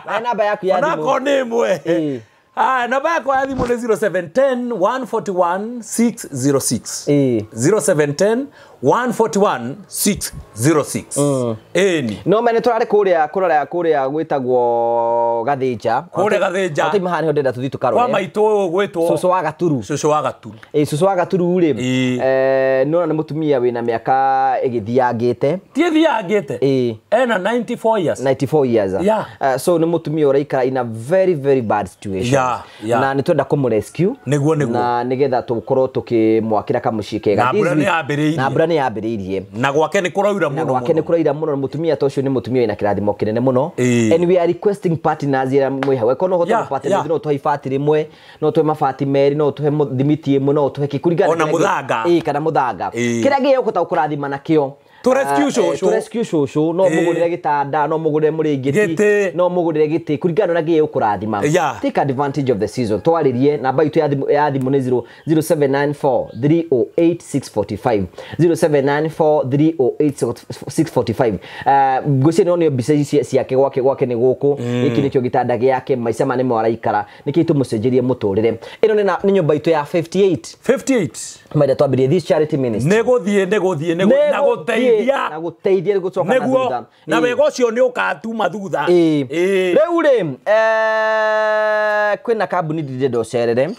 We namba yaku ya thimũ. Onakorwo nĩ ĩmwe. Haya, namba yakwa ya thimũ nĩ 0710 141 606. 0710 141 606. Ĩni. No mene tũrarĩ kũrĩa kũrora kũrĩa gwĩtagwo Gathĩnja. Kũrĩa Gathĩnja. Atĩ mahana nĩho ndĩrenda tũthiĩ tũkarore. Kwa maitũ ũyũ gwĩtwo Cũcũ wa Gaturu. Cũcũ wa Gaturu. Ĩĩ, cũcũ wa Gaturu rĩ. Nĩwona nĩ mũtumia wĩna mĩaka ĩgĩthiangĩte. Ti ĩthiangĩte? Ĩĩ. Ena 94 years. 94 years. Yeah. So nĩ mũtumia ũraikara in a very very bad situation. Yeah, yeah. Na nĩ twenda kũmũ rescue. Nĩguo nĩguo. Na nĩgetha tũkorwo tũkĩmwakĩra kamũciĩ kega. Na mbura nĩ yambĩrĩirie. Na mbura nĩ nĩ yambĩrĩirie na gwake nĩ kũraura na mũno gwake nĩ kũraira mũno mũtumia ta ũcio nĩ mũtumia wĩna kĩrathimo kĩnene mũno. And we are requesting partners ira mwĩ hau eko no hote partner no tũhe ibati rĩmwe no tũhe mabati merĩ no tũhe thimiti ĩmwe no tũhe kĩkũringana ona mũthanga kana mũthanga kĩrĩa gĩgũkũta kũrathima nakĩo to rescue shosho to rescue shosho no mugurire gitanda no mugurire muringiti no mugurire giti kuringana na gĩ ukurathima. Take advantage of the season twaririe namba itu ya thimu nĩ 0794 308 645 0794 308 645. Ngwĩciria no nĩ mbica ici ciake gwake nĩ gũkũ gĩkĩ nĩkĩo gĩtanda gĩake maica ma nĩmo araikara nĩkĩo tũmũcenjerie mũtũrĩre. Ĩno nĩ nyũmba itũ ya 58 maida twambĩrĩrie this charity ministry nĩ gũthiĩ na gũteithia na gũteithia gũcoka na thutha na wega ũcio nĩ ũkatuma thutha. Rĩu rĩ kwĩna kambuni ndĩrenda ũcerere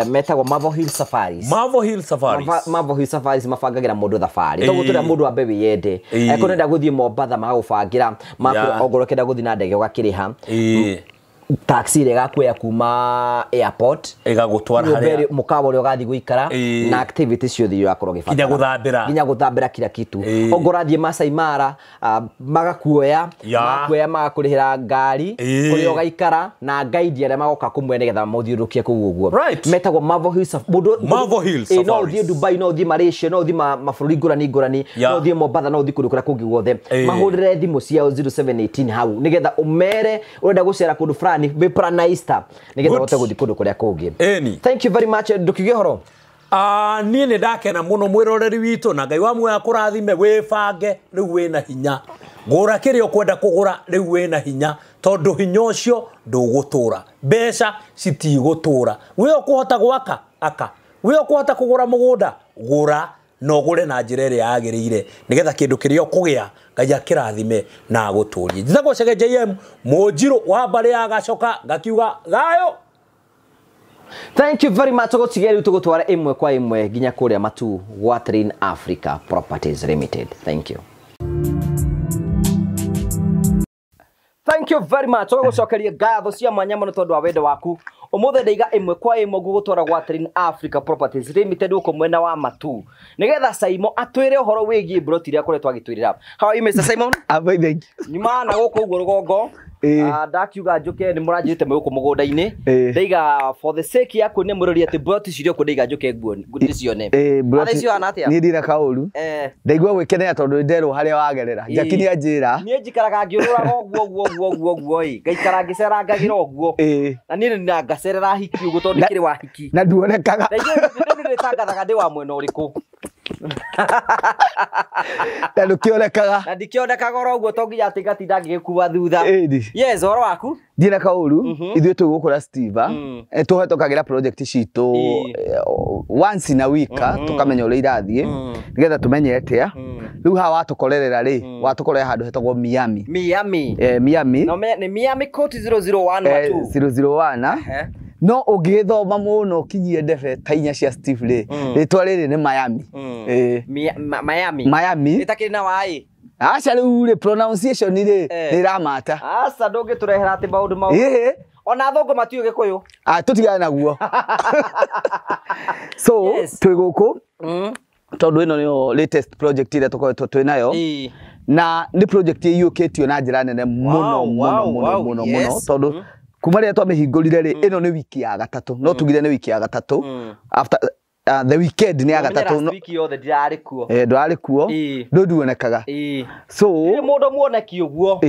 metagwo Marvel Hill Safaris. Marvel Hill Safaris Marvel Hill Safaris mabangagĩra mũndũ thabarĩ toguo tũrĩa mũndũ ambe wĩyende kũrenda gũthiĩ Mombatha magagũbangĩra ongorwo ũkĩenda gũthiĩ na ndege ũgakĩrĩha taxi ĩrĩa ĩgakuoya kuma airport ĩgagũtwara harĩa mũkawa ũrĩa ũgathiĩ gũikara na activity ciothe iria ũrakorwo ũgĩbatara nginya gũthambĩra kila kitu. Ongorwo ũrathiĩ Masai Mara magakuoya magakũrĩhĩra ngari kũrĩa ũgaikara na guide arĩa magoka kũmwe nĩgetha mamũthiũrũrũkie kũu ũguo. Metagwo Marvel Hill Safaris. No ũthiĩ Dubai no ũthiĩ Malaysia no ũthiĩ mabũrũri ngũrani ngũrani no ũthiĩ Mombatha no ũthiĩ kũndũ kũrĩa kũngĩ guothe. Mahũrĩre thimũ ciao 0718 hau nĩgetha ũmere ũrenda gũcera kũndũ fulani be pranaista nĩgetha ũhote gũthiĩ kũndũ kũrĩa kũngĩ. Thank you very much ndũkiuge ũhoro. Niĩ nĩ ndakena mũno mwĩroreri witũ na Ngai wa muoyo akũrathime wĩbange rĩu wĩna hinya gũra kĩrĩa ũkwenda kũgũra rĩu wĩna hinya tondũ hinya ũcio ndũgũtũra mbeca citigũtũra wĩ ũkũhota gwaka aka wĩ ũkũhota kũgũra mũgũnda gũra no gũre na njĩra ĩrĩa yagĩrĩire nĩgetha kĩndũ kĩrĩa ũkũgĩa Ngai akĩrathime na agũtũrie. Njĩtagwo Chege JM mũnjirũ wa mbarĩ ya Gacoka ngakiuga thayũ. Thank you very much. Tũgũtigia rĩu tũgũtwara ĩmwe kwa ĩmwe nginya kũrĩa Matu gwa Train Africa Properties Limited. Thank you. Thank you very much. Tũgũcokeria ngatho cia mwanya mũno tondũ wa wendo waku. Ũmũthĩ ndaiga ĩmwe kwa ĩmwe ngũgũtwara gwa Train Africa Properties Limited gũkũ mwena wa Matu nĩgetha Simon atwĩre ũhoro wĩgiĩ broti iria akoretwo agĩtwĩrĩra. How are you Mr. Simon? I'm fine, thank you. Nyuma na gũkũ ũguo rũgongo ndakiuga njuke nĩ mũranjĩte mwĩ gũkũ mũgũnda-inĩ ndaiga for the sake ya kuonia mũrori atĩ broti ciria kũ ndaiga njuke nguo ndĩcione. Thaa ici ũhana atĩa? Niĩ ndirĩ kaũru. Ndaigua gwĩkenera tondũ nderwo harĩa wagerera. Jackie nĩ anjĩra. Niĩ njikaraga ngĩũrũraga ũguo ũguo ũguo ũguo ĩ ngaikara ngĩcerangagĩra ũguo na niĩ nĩ ngacerera hiki ũguo tondũ ndikĩrĩ wa hiki na nduonekaga. Ndaigua nĩtangathaga ndĩ wa mwena ũrĩkũ na ndũkĩonekaga na ndikĩonekaga oro ũguo to nginya atĩ ngatinda ngĩgĩkua thutha. Yes, ũhoro waku? Ndirĩ na kaũru. Ithuĩ twĩ gũkũ Stiva tũhetũkagĩra project citũ once in a week tũkamenya ũrĩa irathiĩ nĩgetha tũmenye atĩa. Rĩu haha watũkorerera rĩ watũkorera handũ hetagwo Miami. Miami. Miami. No nĩ Miami Court 001 wa 2. 001. No ũngĩgĩthoma mũno ũkinyie ndebe ta inya cia Steve rĩ rĩtwa rĩrĩ nĩ Miami. Miami. Miami. Ĩtakĩrĩ na waĩ. Aca rĩu rĩ pronunciation rĩ nĩramata. Aca ndũngĩtũrehera atĩ maũndũ mau. Ona athũngũ matiũĩ Gĩkũyũ. Tũtigane naguo. So twĩ gũkũ tondũ ĩno nĩyo latest project ĩrĩa tũkoretwo twĩ nayo na nĩ project ĩiyũkĩtio na njĩra nene mũno mũno mũno mũno mũno tondũ kuma rĩrĩa twamĩhingũrire rĩ ĩno nĩ wiki ya gatatũ no tugire nĩ wiki ya gatatũ after the weekend nĩ ya gatatũ no wiki yothe ndirarĩ kuo ndwarĩ kuo ndũnduonekaga so nĩ mũndũ muoneki ũguo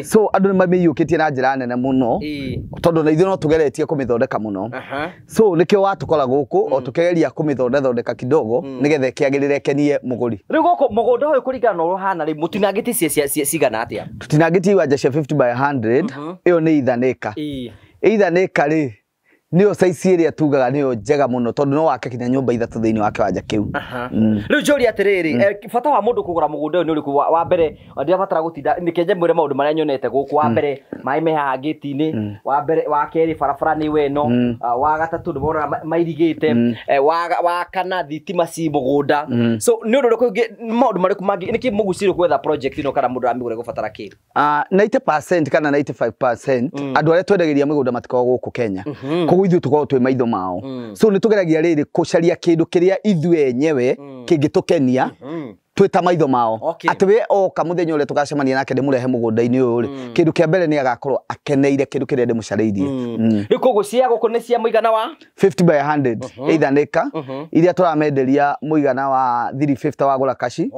so andũ nĩ mamĩiyũkĩtie na njĩra nene mũno tondũ na ithuĩ no tũgeretie kũmĩthondeka mũno so nĩkĩo watũkora gũkũ o tũkĩgeria kũmĩthondethondeka kidogo nĩgetha ĩkĩagĩrĩre ĩkenie mũgũri. Rĩu gũkũ mũgũnda ũyũ kũringana na ũrĩa ũhana rĩ mũtinangĩtie cigana atĩa? Tũtinangĩtie iwanja cia 50 by 100 ĩyo nĩ ithanĩka ithanĩka rĩ nĩyo size ĩrĩa tugaga nĩyo njega mũno tondũ no wake kinya nyũmba ithatũ thĩinĩ wa kĩwanja kĩu. Rĩu njũrie atĩrĩrĩ bata wa mũndũ kũgũra mũgũnda ũyũ nĩ ũrĩkũ? Wa mbere ndirabatara gũtinda nĩkĩnje mwĩre maũndũ marĩa nyonete gũkũ. Wa mbere maĩ me haha ngĩti-inĩ, wa mbere wa kerĩ barabara nĩ weno, wa gatatũ nĩmona mairigĩte, wa kana thitima ci mũgũnda. So nĩ ũndũ ũrĩkũ ũngĩ maũndũ marĩkũ mangĩ nĩkĩ mũgucĩrĩrio gwetha project ĩno kana mũndũ aramĩgũra gũbatara kĩ? 90% kana 95% andũ arĩa twendagĩria mĩgũnda matikoragwo gũkũ Kenya. Koguo ithuĩ tũkoragwo twĩ maitho mao. So nĩ tũgeragia rĩrĩ kũcaria kĩndũ kĩrĩa ithuĩ enyewe kĩngĩtũkenia twĩ ta maitho mao. Atĩ we oka mũthenya ũrĩa tũgacemania nake ndĩmũrehe mũgũnda-inĩ ũyũ rĩ, kĩndũ kĩa mbere nĩ agakorwo akeneire kĩndũ kĩrĩa ndĩmũcarĩirie. Rĩu koguo cia gũkũ nĩ cia mũigana wa 50 by 100 either nĩka iria tũramenderia mũigana wa 350 wagũra kaci.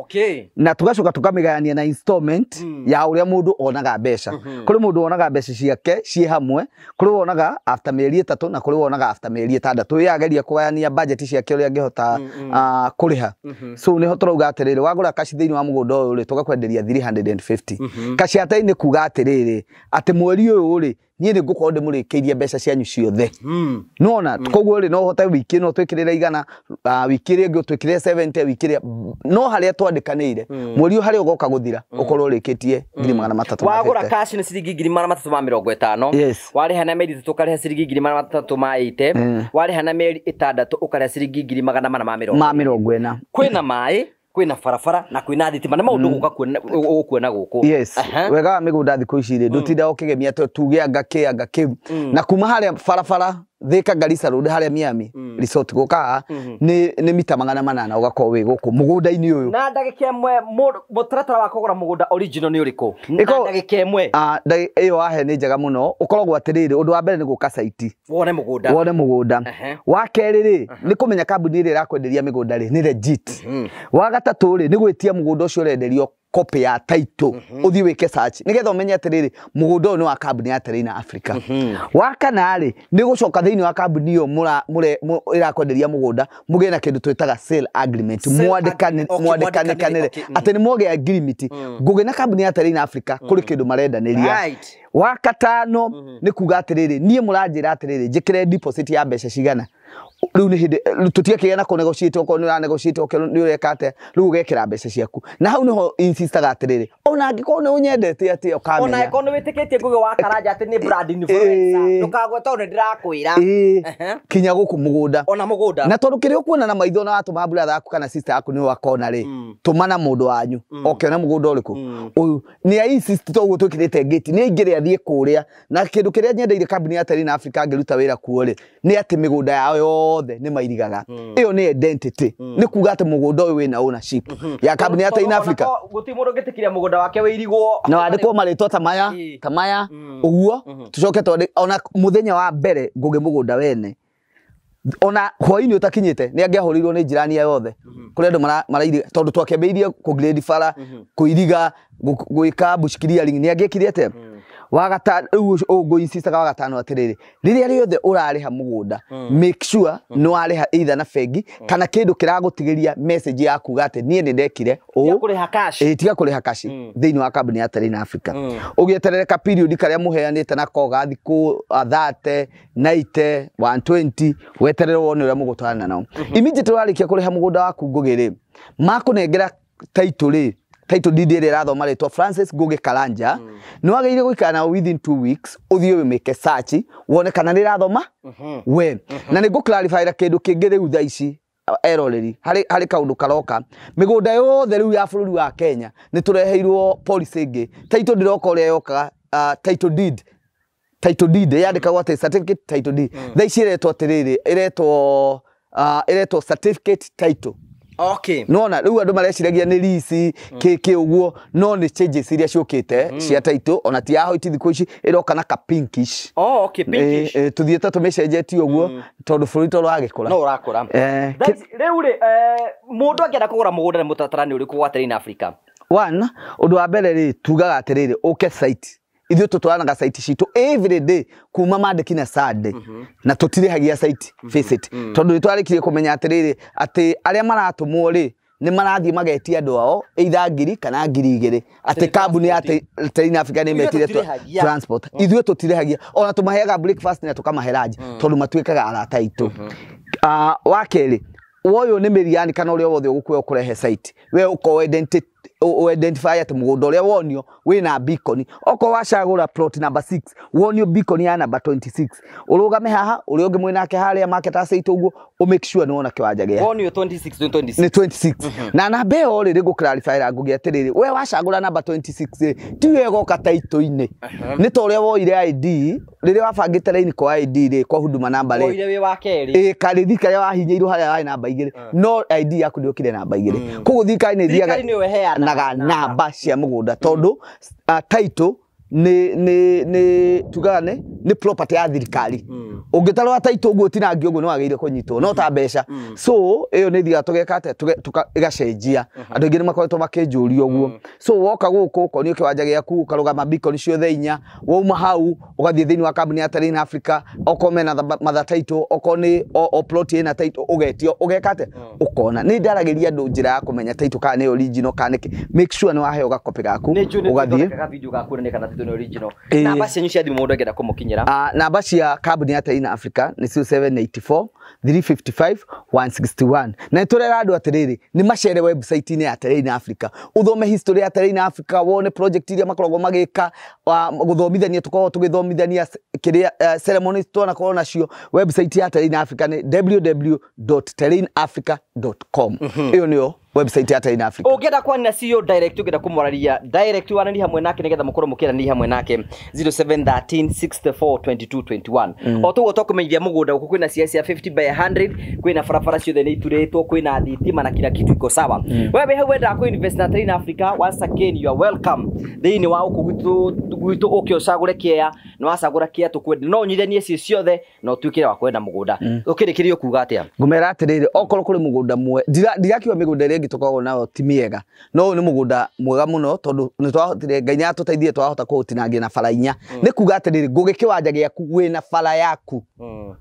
Na tugacoka tukamĩgayania na installment ya ũrĩa mũndũ onaga mbeca. Kũrĩ mũndũ wonaga mbeca ciake ciĩ hamwe, kũrĩ wonaga after mĩeri 3 na kũrĩ wonaga after mĩeri 6. Yageria kũgayania budget ciake ũrĩa angĩhota kũrĩha. So nĩho tũrauga atĩrĩrĩ, wagũra kaci thĩinĩ wa mũgũnda ũyũ rĩ, tũgakwenderia 350. Kaci atai nĩ kuga atĩrĩrĩ, atĩ mweri ũyũ rĩ, niĩ nĩ ngũkorwo ndĩmũrĩkĩirie mbeca cianyu ciothe. Nona koguo rĩ, no ũhote wiki ĩno twĩkĩrĩre 100, wiki ĩrĩa ĩngĩ ũtwĩkĩrĩre 70, wiki ĩrĩa no harĩa twandĩkanĩire mweri ũyũ harĩa ũgoka gũthira ũkorwo ũrĩkĩtie 350. Wagũra cash nĩ ciringi 350. Yes. Warĩha na mĩeri 3 ũkarĩha ciringi 380. Warĩha na mĩeri 6 ũkarĩha ciringi 440. Ma 40. Kwĩna maĩ, kwĩna barabara na kwĩna thitima, nĩ maũndũ gũka kuona ũgũkuona gũkũ. Yes. Wega wa mĩgũnda thikũ ici rĩ, ndũtindaga ũkĩgemia atĩ tuge anga kĩ anga kĩu. Na kuma harĩa barabara Thika Garissa Road harĩa Miami Resort gũka haha nĩ mita 800 ũgakorwo wĩ gũkũ mũgũnda-inĩ ũyũ. Na ndagĩka ĩmwe, mũtaratara wa kũgũra mũgũnda original nĩ ũrĩkũ? Na ndagĩka ĩmwe. Ĩyo wahe nĩ njega mũno. Ũkoragwo atĩrĩrĩ, ũndũ wa mbere nĩ gũka site. Wone mũgũnda. Wone mũgũnda. Wa kerĩ rĩ, nĩ kũmenya kambuni ĩrĩa ĩrakwenderia mĩgũnda rĩ, nĩ legit. Wa gatatũ rĩ, nĩ gwĩtia mũgũnda ũcio ũrenderio copy ya title, ũthiĩ wĩke search nĩgetha ũmenye atĩrĩrĩ, mũgũnda ũyũ nĩ wa kambuni ya Terrain Africa. Wa kana rĩ, nĩ gũcoka thĩinĩ wa kambuni ĩyo ĩrakwenderia mũgũnda, mũgĩe na kĩndũ twĩtaga sale agreement, mwandĩkanĩre atĩ nĩ mwagĩa agreement. Ngũgĩ na kambuni ya Terrain Africa kũrĩ kĩndũ marendanĩria. Wa katano nĩ kuga atĩrĩrĩ, niĩ mũranjĩra atĩrĩrĩ, njĩkĩre deposit ya mbeca cigana. Rĩu nĩ hĩndĩ tũtiakĩgĩa na kũnegotiate, okorwo nĩ ũranegotiate, okorwo nĩ ũreka atĩa, rĩu ũgekĩra mbeca ciaku. Na hau nĩho insistaga atĩrĩrĩ, ona angĩkorwo nĩ ũnyendete atĩa ũkamenya. Ona angĩkorwo nĩ wĩtĩkĩtie Ngugi wa Karanja atĩ nĩ brand influencer, ndũkagwe tondũ nĩ ndĩrakwĩra. Kinya gũkũ mũgũnda. Ona mũgũnda. Na tondũ kĩrĩa ũkuona na maitho na watũma brother yaku kana sister yaku nĩ wakona rĩ, tũma na mũndũ wanyu oke ona mũgũnda ũrĩkũ. Ũyũ nĩ a insist toguo twĩkĩrĩte gate, nĩ aingĩre athiĩ kũrĩa. Na kĩndũ kĩrĩa nyendeire kambuni ya Terrain Africa ngĩruta wĩra kuo rĩ, nĩ atĩ mĩgũnda yao yothe nĩ mairigaga. Ĩyo nĩ identity, nĩ kuga atĩ mũgũnda ũyũ wĩna ownership ya kambuni ya Terrain Africa. Gũtirĩ mũndũ ũngĩtĩkĩria mũgũnda wake wĩirigwo na wandĩkwo marĩtwa ta maya ta maya ũguo. Tũcoke twandĩke ona mũthenya wa mbere Ngugi mũgũnda wene, ona hwainĩ ũtakinyĩte nĩ angĩahũrĩirwo nĩ jirani yothe kũrĩa andũ marairiga, tondũ twakĩambĩrĩirie kũgrade bara, kũiriga, gwĩka bush clearing, nĩ angĩekire atĩa. Wa gatano rĩu ngũinsistaga wa gatano atĩrĩrĩ, rĩrĩa rĩothe ũrarĩha mũgũnda, make sure nĩ warĩha either na bengi kana kĩndũ kĩragũtigĩria message ya kuga atĩ niĩ nĩ ndekire ũũ. Kũrĩha cash. Tiga kũrĩha cash thĩinĩ wa kambuni ya Terrain Africa. Ũgĩeterere ka period karĩa mũheanĩte nako ga thikũ 30, 90, 120, weterere wone ũrĩa mũgũtwarana nao. Immediately warĩkia kũrĩha mũgũnda waku Ngugi rĩ, makũnengera title rĩ, title deed ĩrĩa ĩrathoma rĩtwa Francis Ngugi Karanja, nĩ wagĩrĩire gũikara nao within 2 weeks, ũthiĩ ũmĩke search wone kana nĩ ĩrathoma we. Na nĩ ngũ-clarify kĩndũ kĩngĩ rĩu thaa ici eroreri, harĩ kaũndũ karoka. Mĩgũnda yothe rĩu ya bũrũri wa Kenya nĩ tũreheirwo policy ĩngĩ. Title ndĩroka ũrĩa yokaga, title deed. Title deed yandĩkagwo atĩ certificate title deed. Thaa ici ĩretwo atĩrĩrĩ, ĩretwo certificate title. Nona rĩu andũ mareciragia nĩ lease kĩ ũguo, no nĩ changes iria ciũkĩte cia title, ona ti ya white thikũ ici ĩroka na ka pinkish. Pinkish. Tũthiĩte tũmĩcenjetie ũguo tondũ bũrũri to ũragĩkũra. No ũrakũra. Rĩu rĩ, mũndũ angĩenda kũgũra mũgũnda nĩ mũtaratara nĩ ũrĩkũ wa Terrain Africa? One, ũndũ wa mbere rĩ, tugaga atĩrĩrĩ, ũke site. Ithuĩ tũtwaranaga site citũ every day kuma Monday kinya Sunday, na tũtirĩhagia site visit, tondũ nĩ twarĩkirie kũmenya atĩrĩrĩ, atĩ arĩa maratũmwo rĩ, nĩ marathiĩ magetia andũ ao either 1000 kana 2000, atĩ kambuni ya Terrain Africa nĩ metire transport. Ithuĩ tũtirĩhagia, ona tũmaheaga breakfast na tũkamahe lunch, tondũ matuĩkaga arata aitũ. Wa kerĩ, woyũ nĩ mĩriani kana ũrĩa wothe ũgũkuoya ũkũrehe site, we ũkorwo Identify atĩ mũgũnda ũrĩa wonio wĩna beacon. Okorwo wacagũra plot number 6, wonio beacon ya number 26, ũrũgame haha, ũrĩa ũngĩ mwĩnake harĩa market asset ũguo, ũ make sure nĩ wona kĩwanja gĩa Wonio 26 26. Nĩ 26 na namba ĩyo rĩ, rĩngũ clarify ra ngugi atĩrĩrĩ, we wacagũra namba 26 rĩ, ti we ĩgoka taitũ-inĩ, nĩ ta ũrĩa woire ID rĩrĩa wabangĩte raini kwa ID rĩ, kwa huduma namba rĩ. Woire wĩ wa kerĩ. Ĩ karĩthi karĩa wahinyĩirwo harĩa warĩ namba 2, no ID yaku ndĩokire namba 2. Koguo thirikari nĩ Thirikari nĩyo ĩheanaga ĩthiaga namba cia mũgũnda, tondũ title nĩ tugaga nĩ property ya thirikari. Ũngĩtarora title ũguo ũtinangio ũguo, nĩ wagĩrĩire kũnyitwo no ta mbeca. So ĩyo nĩ ithiaga tũgeka atĩa, ĩgacenjia. Andũ aingĩ nĩ makoretwo makĩnjũria ũguo. So woka gũkũ ũkonio kĩwanja gĩaku, ũkarũgama beacon ciothe inya. Wauma hau, ũgathiĩ thĩinĩ wa kambuni ya Terrain Africa, okorwo mena matha title, okorwo nĩ o plot ĩna title, ũgetio, ũgeka atĩa, ũkona. Nĩ ndaragĩria andũ njĩra ya kũmenya title kana nĩ original kana nĩkĩ. Make sure nĩ waheo gakopĩ gaku, Nĩ njũĩ nĩ ũgathiĩ. tũthondekaga video ga kuonania kana title nĩ original. Ĩĩ. Namba cianyu cia thimũ mũndũ angĩenda kũmũkinyĩra? Namba cia kambuni ya Terrain Africa nĩ 0784 355 161. Na nĩ tũrera andũ atĩrĩrĩ, nĩ macere website-inĩ ya Terrain Africa, ũthome history ya Terrain Africa, wone project iria makoragwo magĩka, gũthomithania tũkoragwo tũgĩthomithania kĩrĩa ceremonies twanakorwo nacio. Website ya Terrain Africa nĩ www.terrainafrica.com. Ĩyo nĩyo website ya Terrain Africa. Ũngĩenda kwaria na CEO direct, ũngĩenda kũmwararia direct, waranĩrie hamwe nake nĩgetha mũkorwo mũkĩaranĩria hamwe nake, 0713 64 22 21. O toguo twakũmenyithia, mũgũnda gũkũ kwĩna cia 50 by 100, kwĩna barabara ciothe nĩ iturĩtwo, kwĩna thitima na kila kitu iko sawa. We wĩ hau wendaga kũ invest na Terrain Africa, once again you are welcome thĩinĩ wa gũkũ gwitũ. Ũke ũcagũre kĩea, na wacagũra kĩea tũkwenda no ũnyithanie ciĩ ciothe na ũtuĩke wa kwenda mũgũnda. Ũkĩrĩkĩria ũkuga atĩa? Ngũmera atĩrĩrĩ, okorwo kũrĩ mũgũnda ndirakiuga mĩgũnda ĩrĩa ĩngĩ tũkoragwo nayo ti mĩega, no ũyũ nĩ mũgũnda mwega mũno, tondũ nĩ twahotire, Ngai nĩ atũteithie, twahota kũũtinangia na bara inya. Nĩ kuga atĩrĩrĩ, ngũgĩ kĩwanja gĩaku wĩna bara yaku,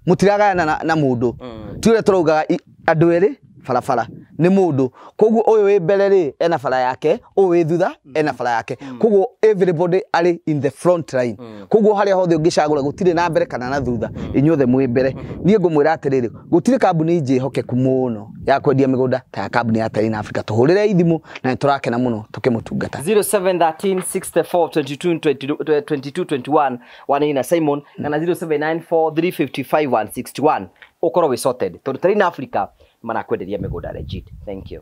mũtiragayana na mũndũ. Ti ũrĩa tũraugaga andũ erĩ barabara nĩ mũndũ. Koguo ũyũ wĩ mbere rĩ, ena bara yake, ũyũ wĩ thutha ena bara yake. Koguo everybody arĩ in the front line. Koguo harĩa hothe ũngĩcagũra, gũtirĩ na mbere kana na thutha, inyuothe mwĩ mbere. Niĩ ngũmwĩra atĩrĩrĩ, gũtirĩ kambuni njĩhokeku mũno ya kwendia mĩgũnda ta ya kambuni ya Terrain Africa. Tũhũrĩre ithimũ na nĩ tũrakena mũno tũkĩmũtungata. 0713 64 22 22 21, wanina Simon, kana 0794 355 161, ukorwo wĩ sorted, tondũ Terrain Africa marakwenderia mĩgũnda legit. Thank you.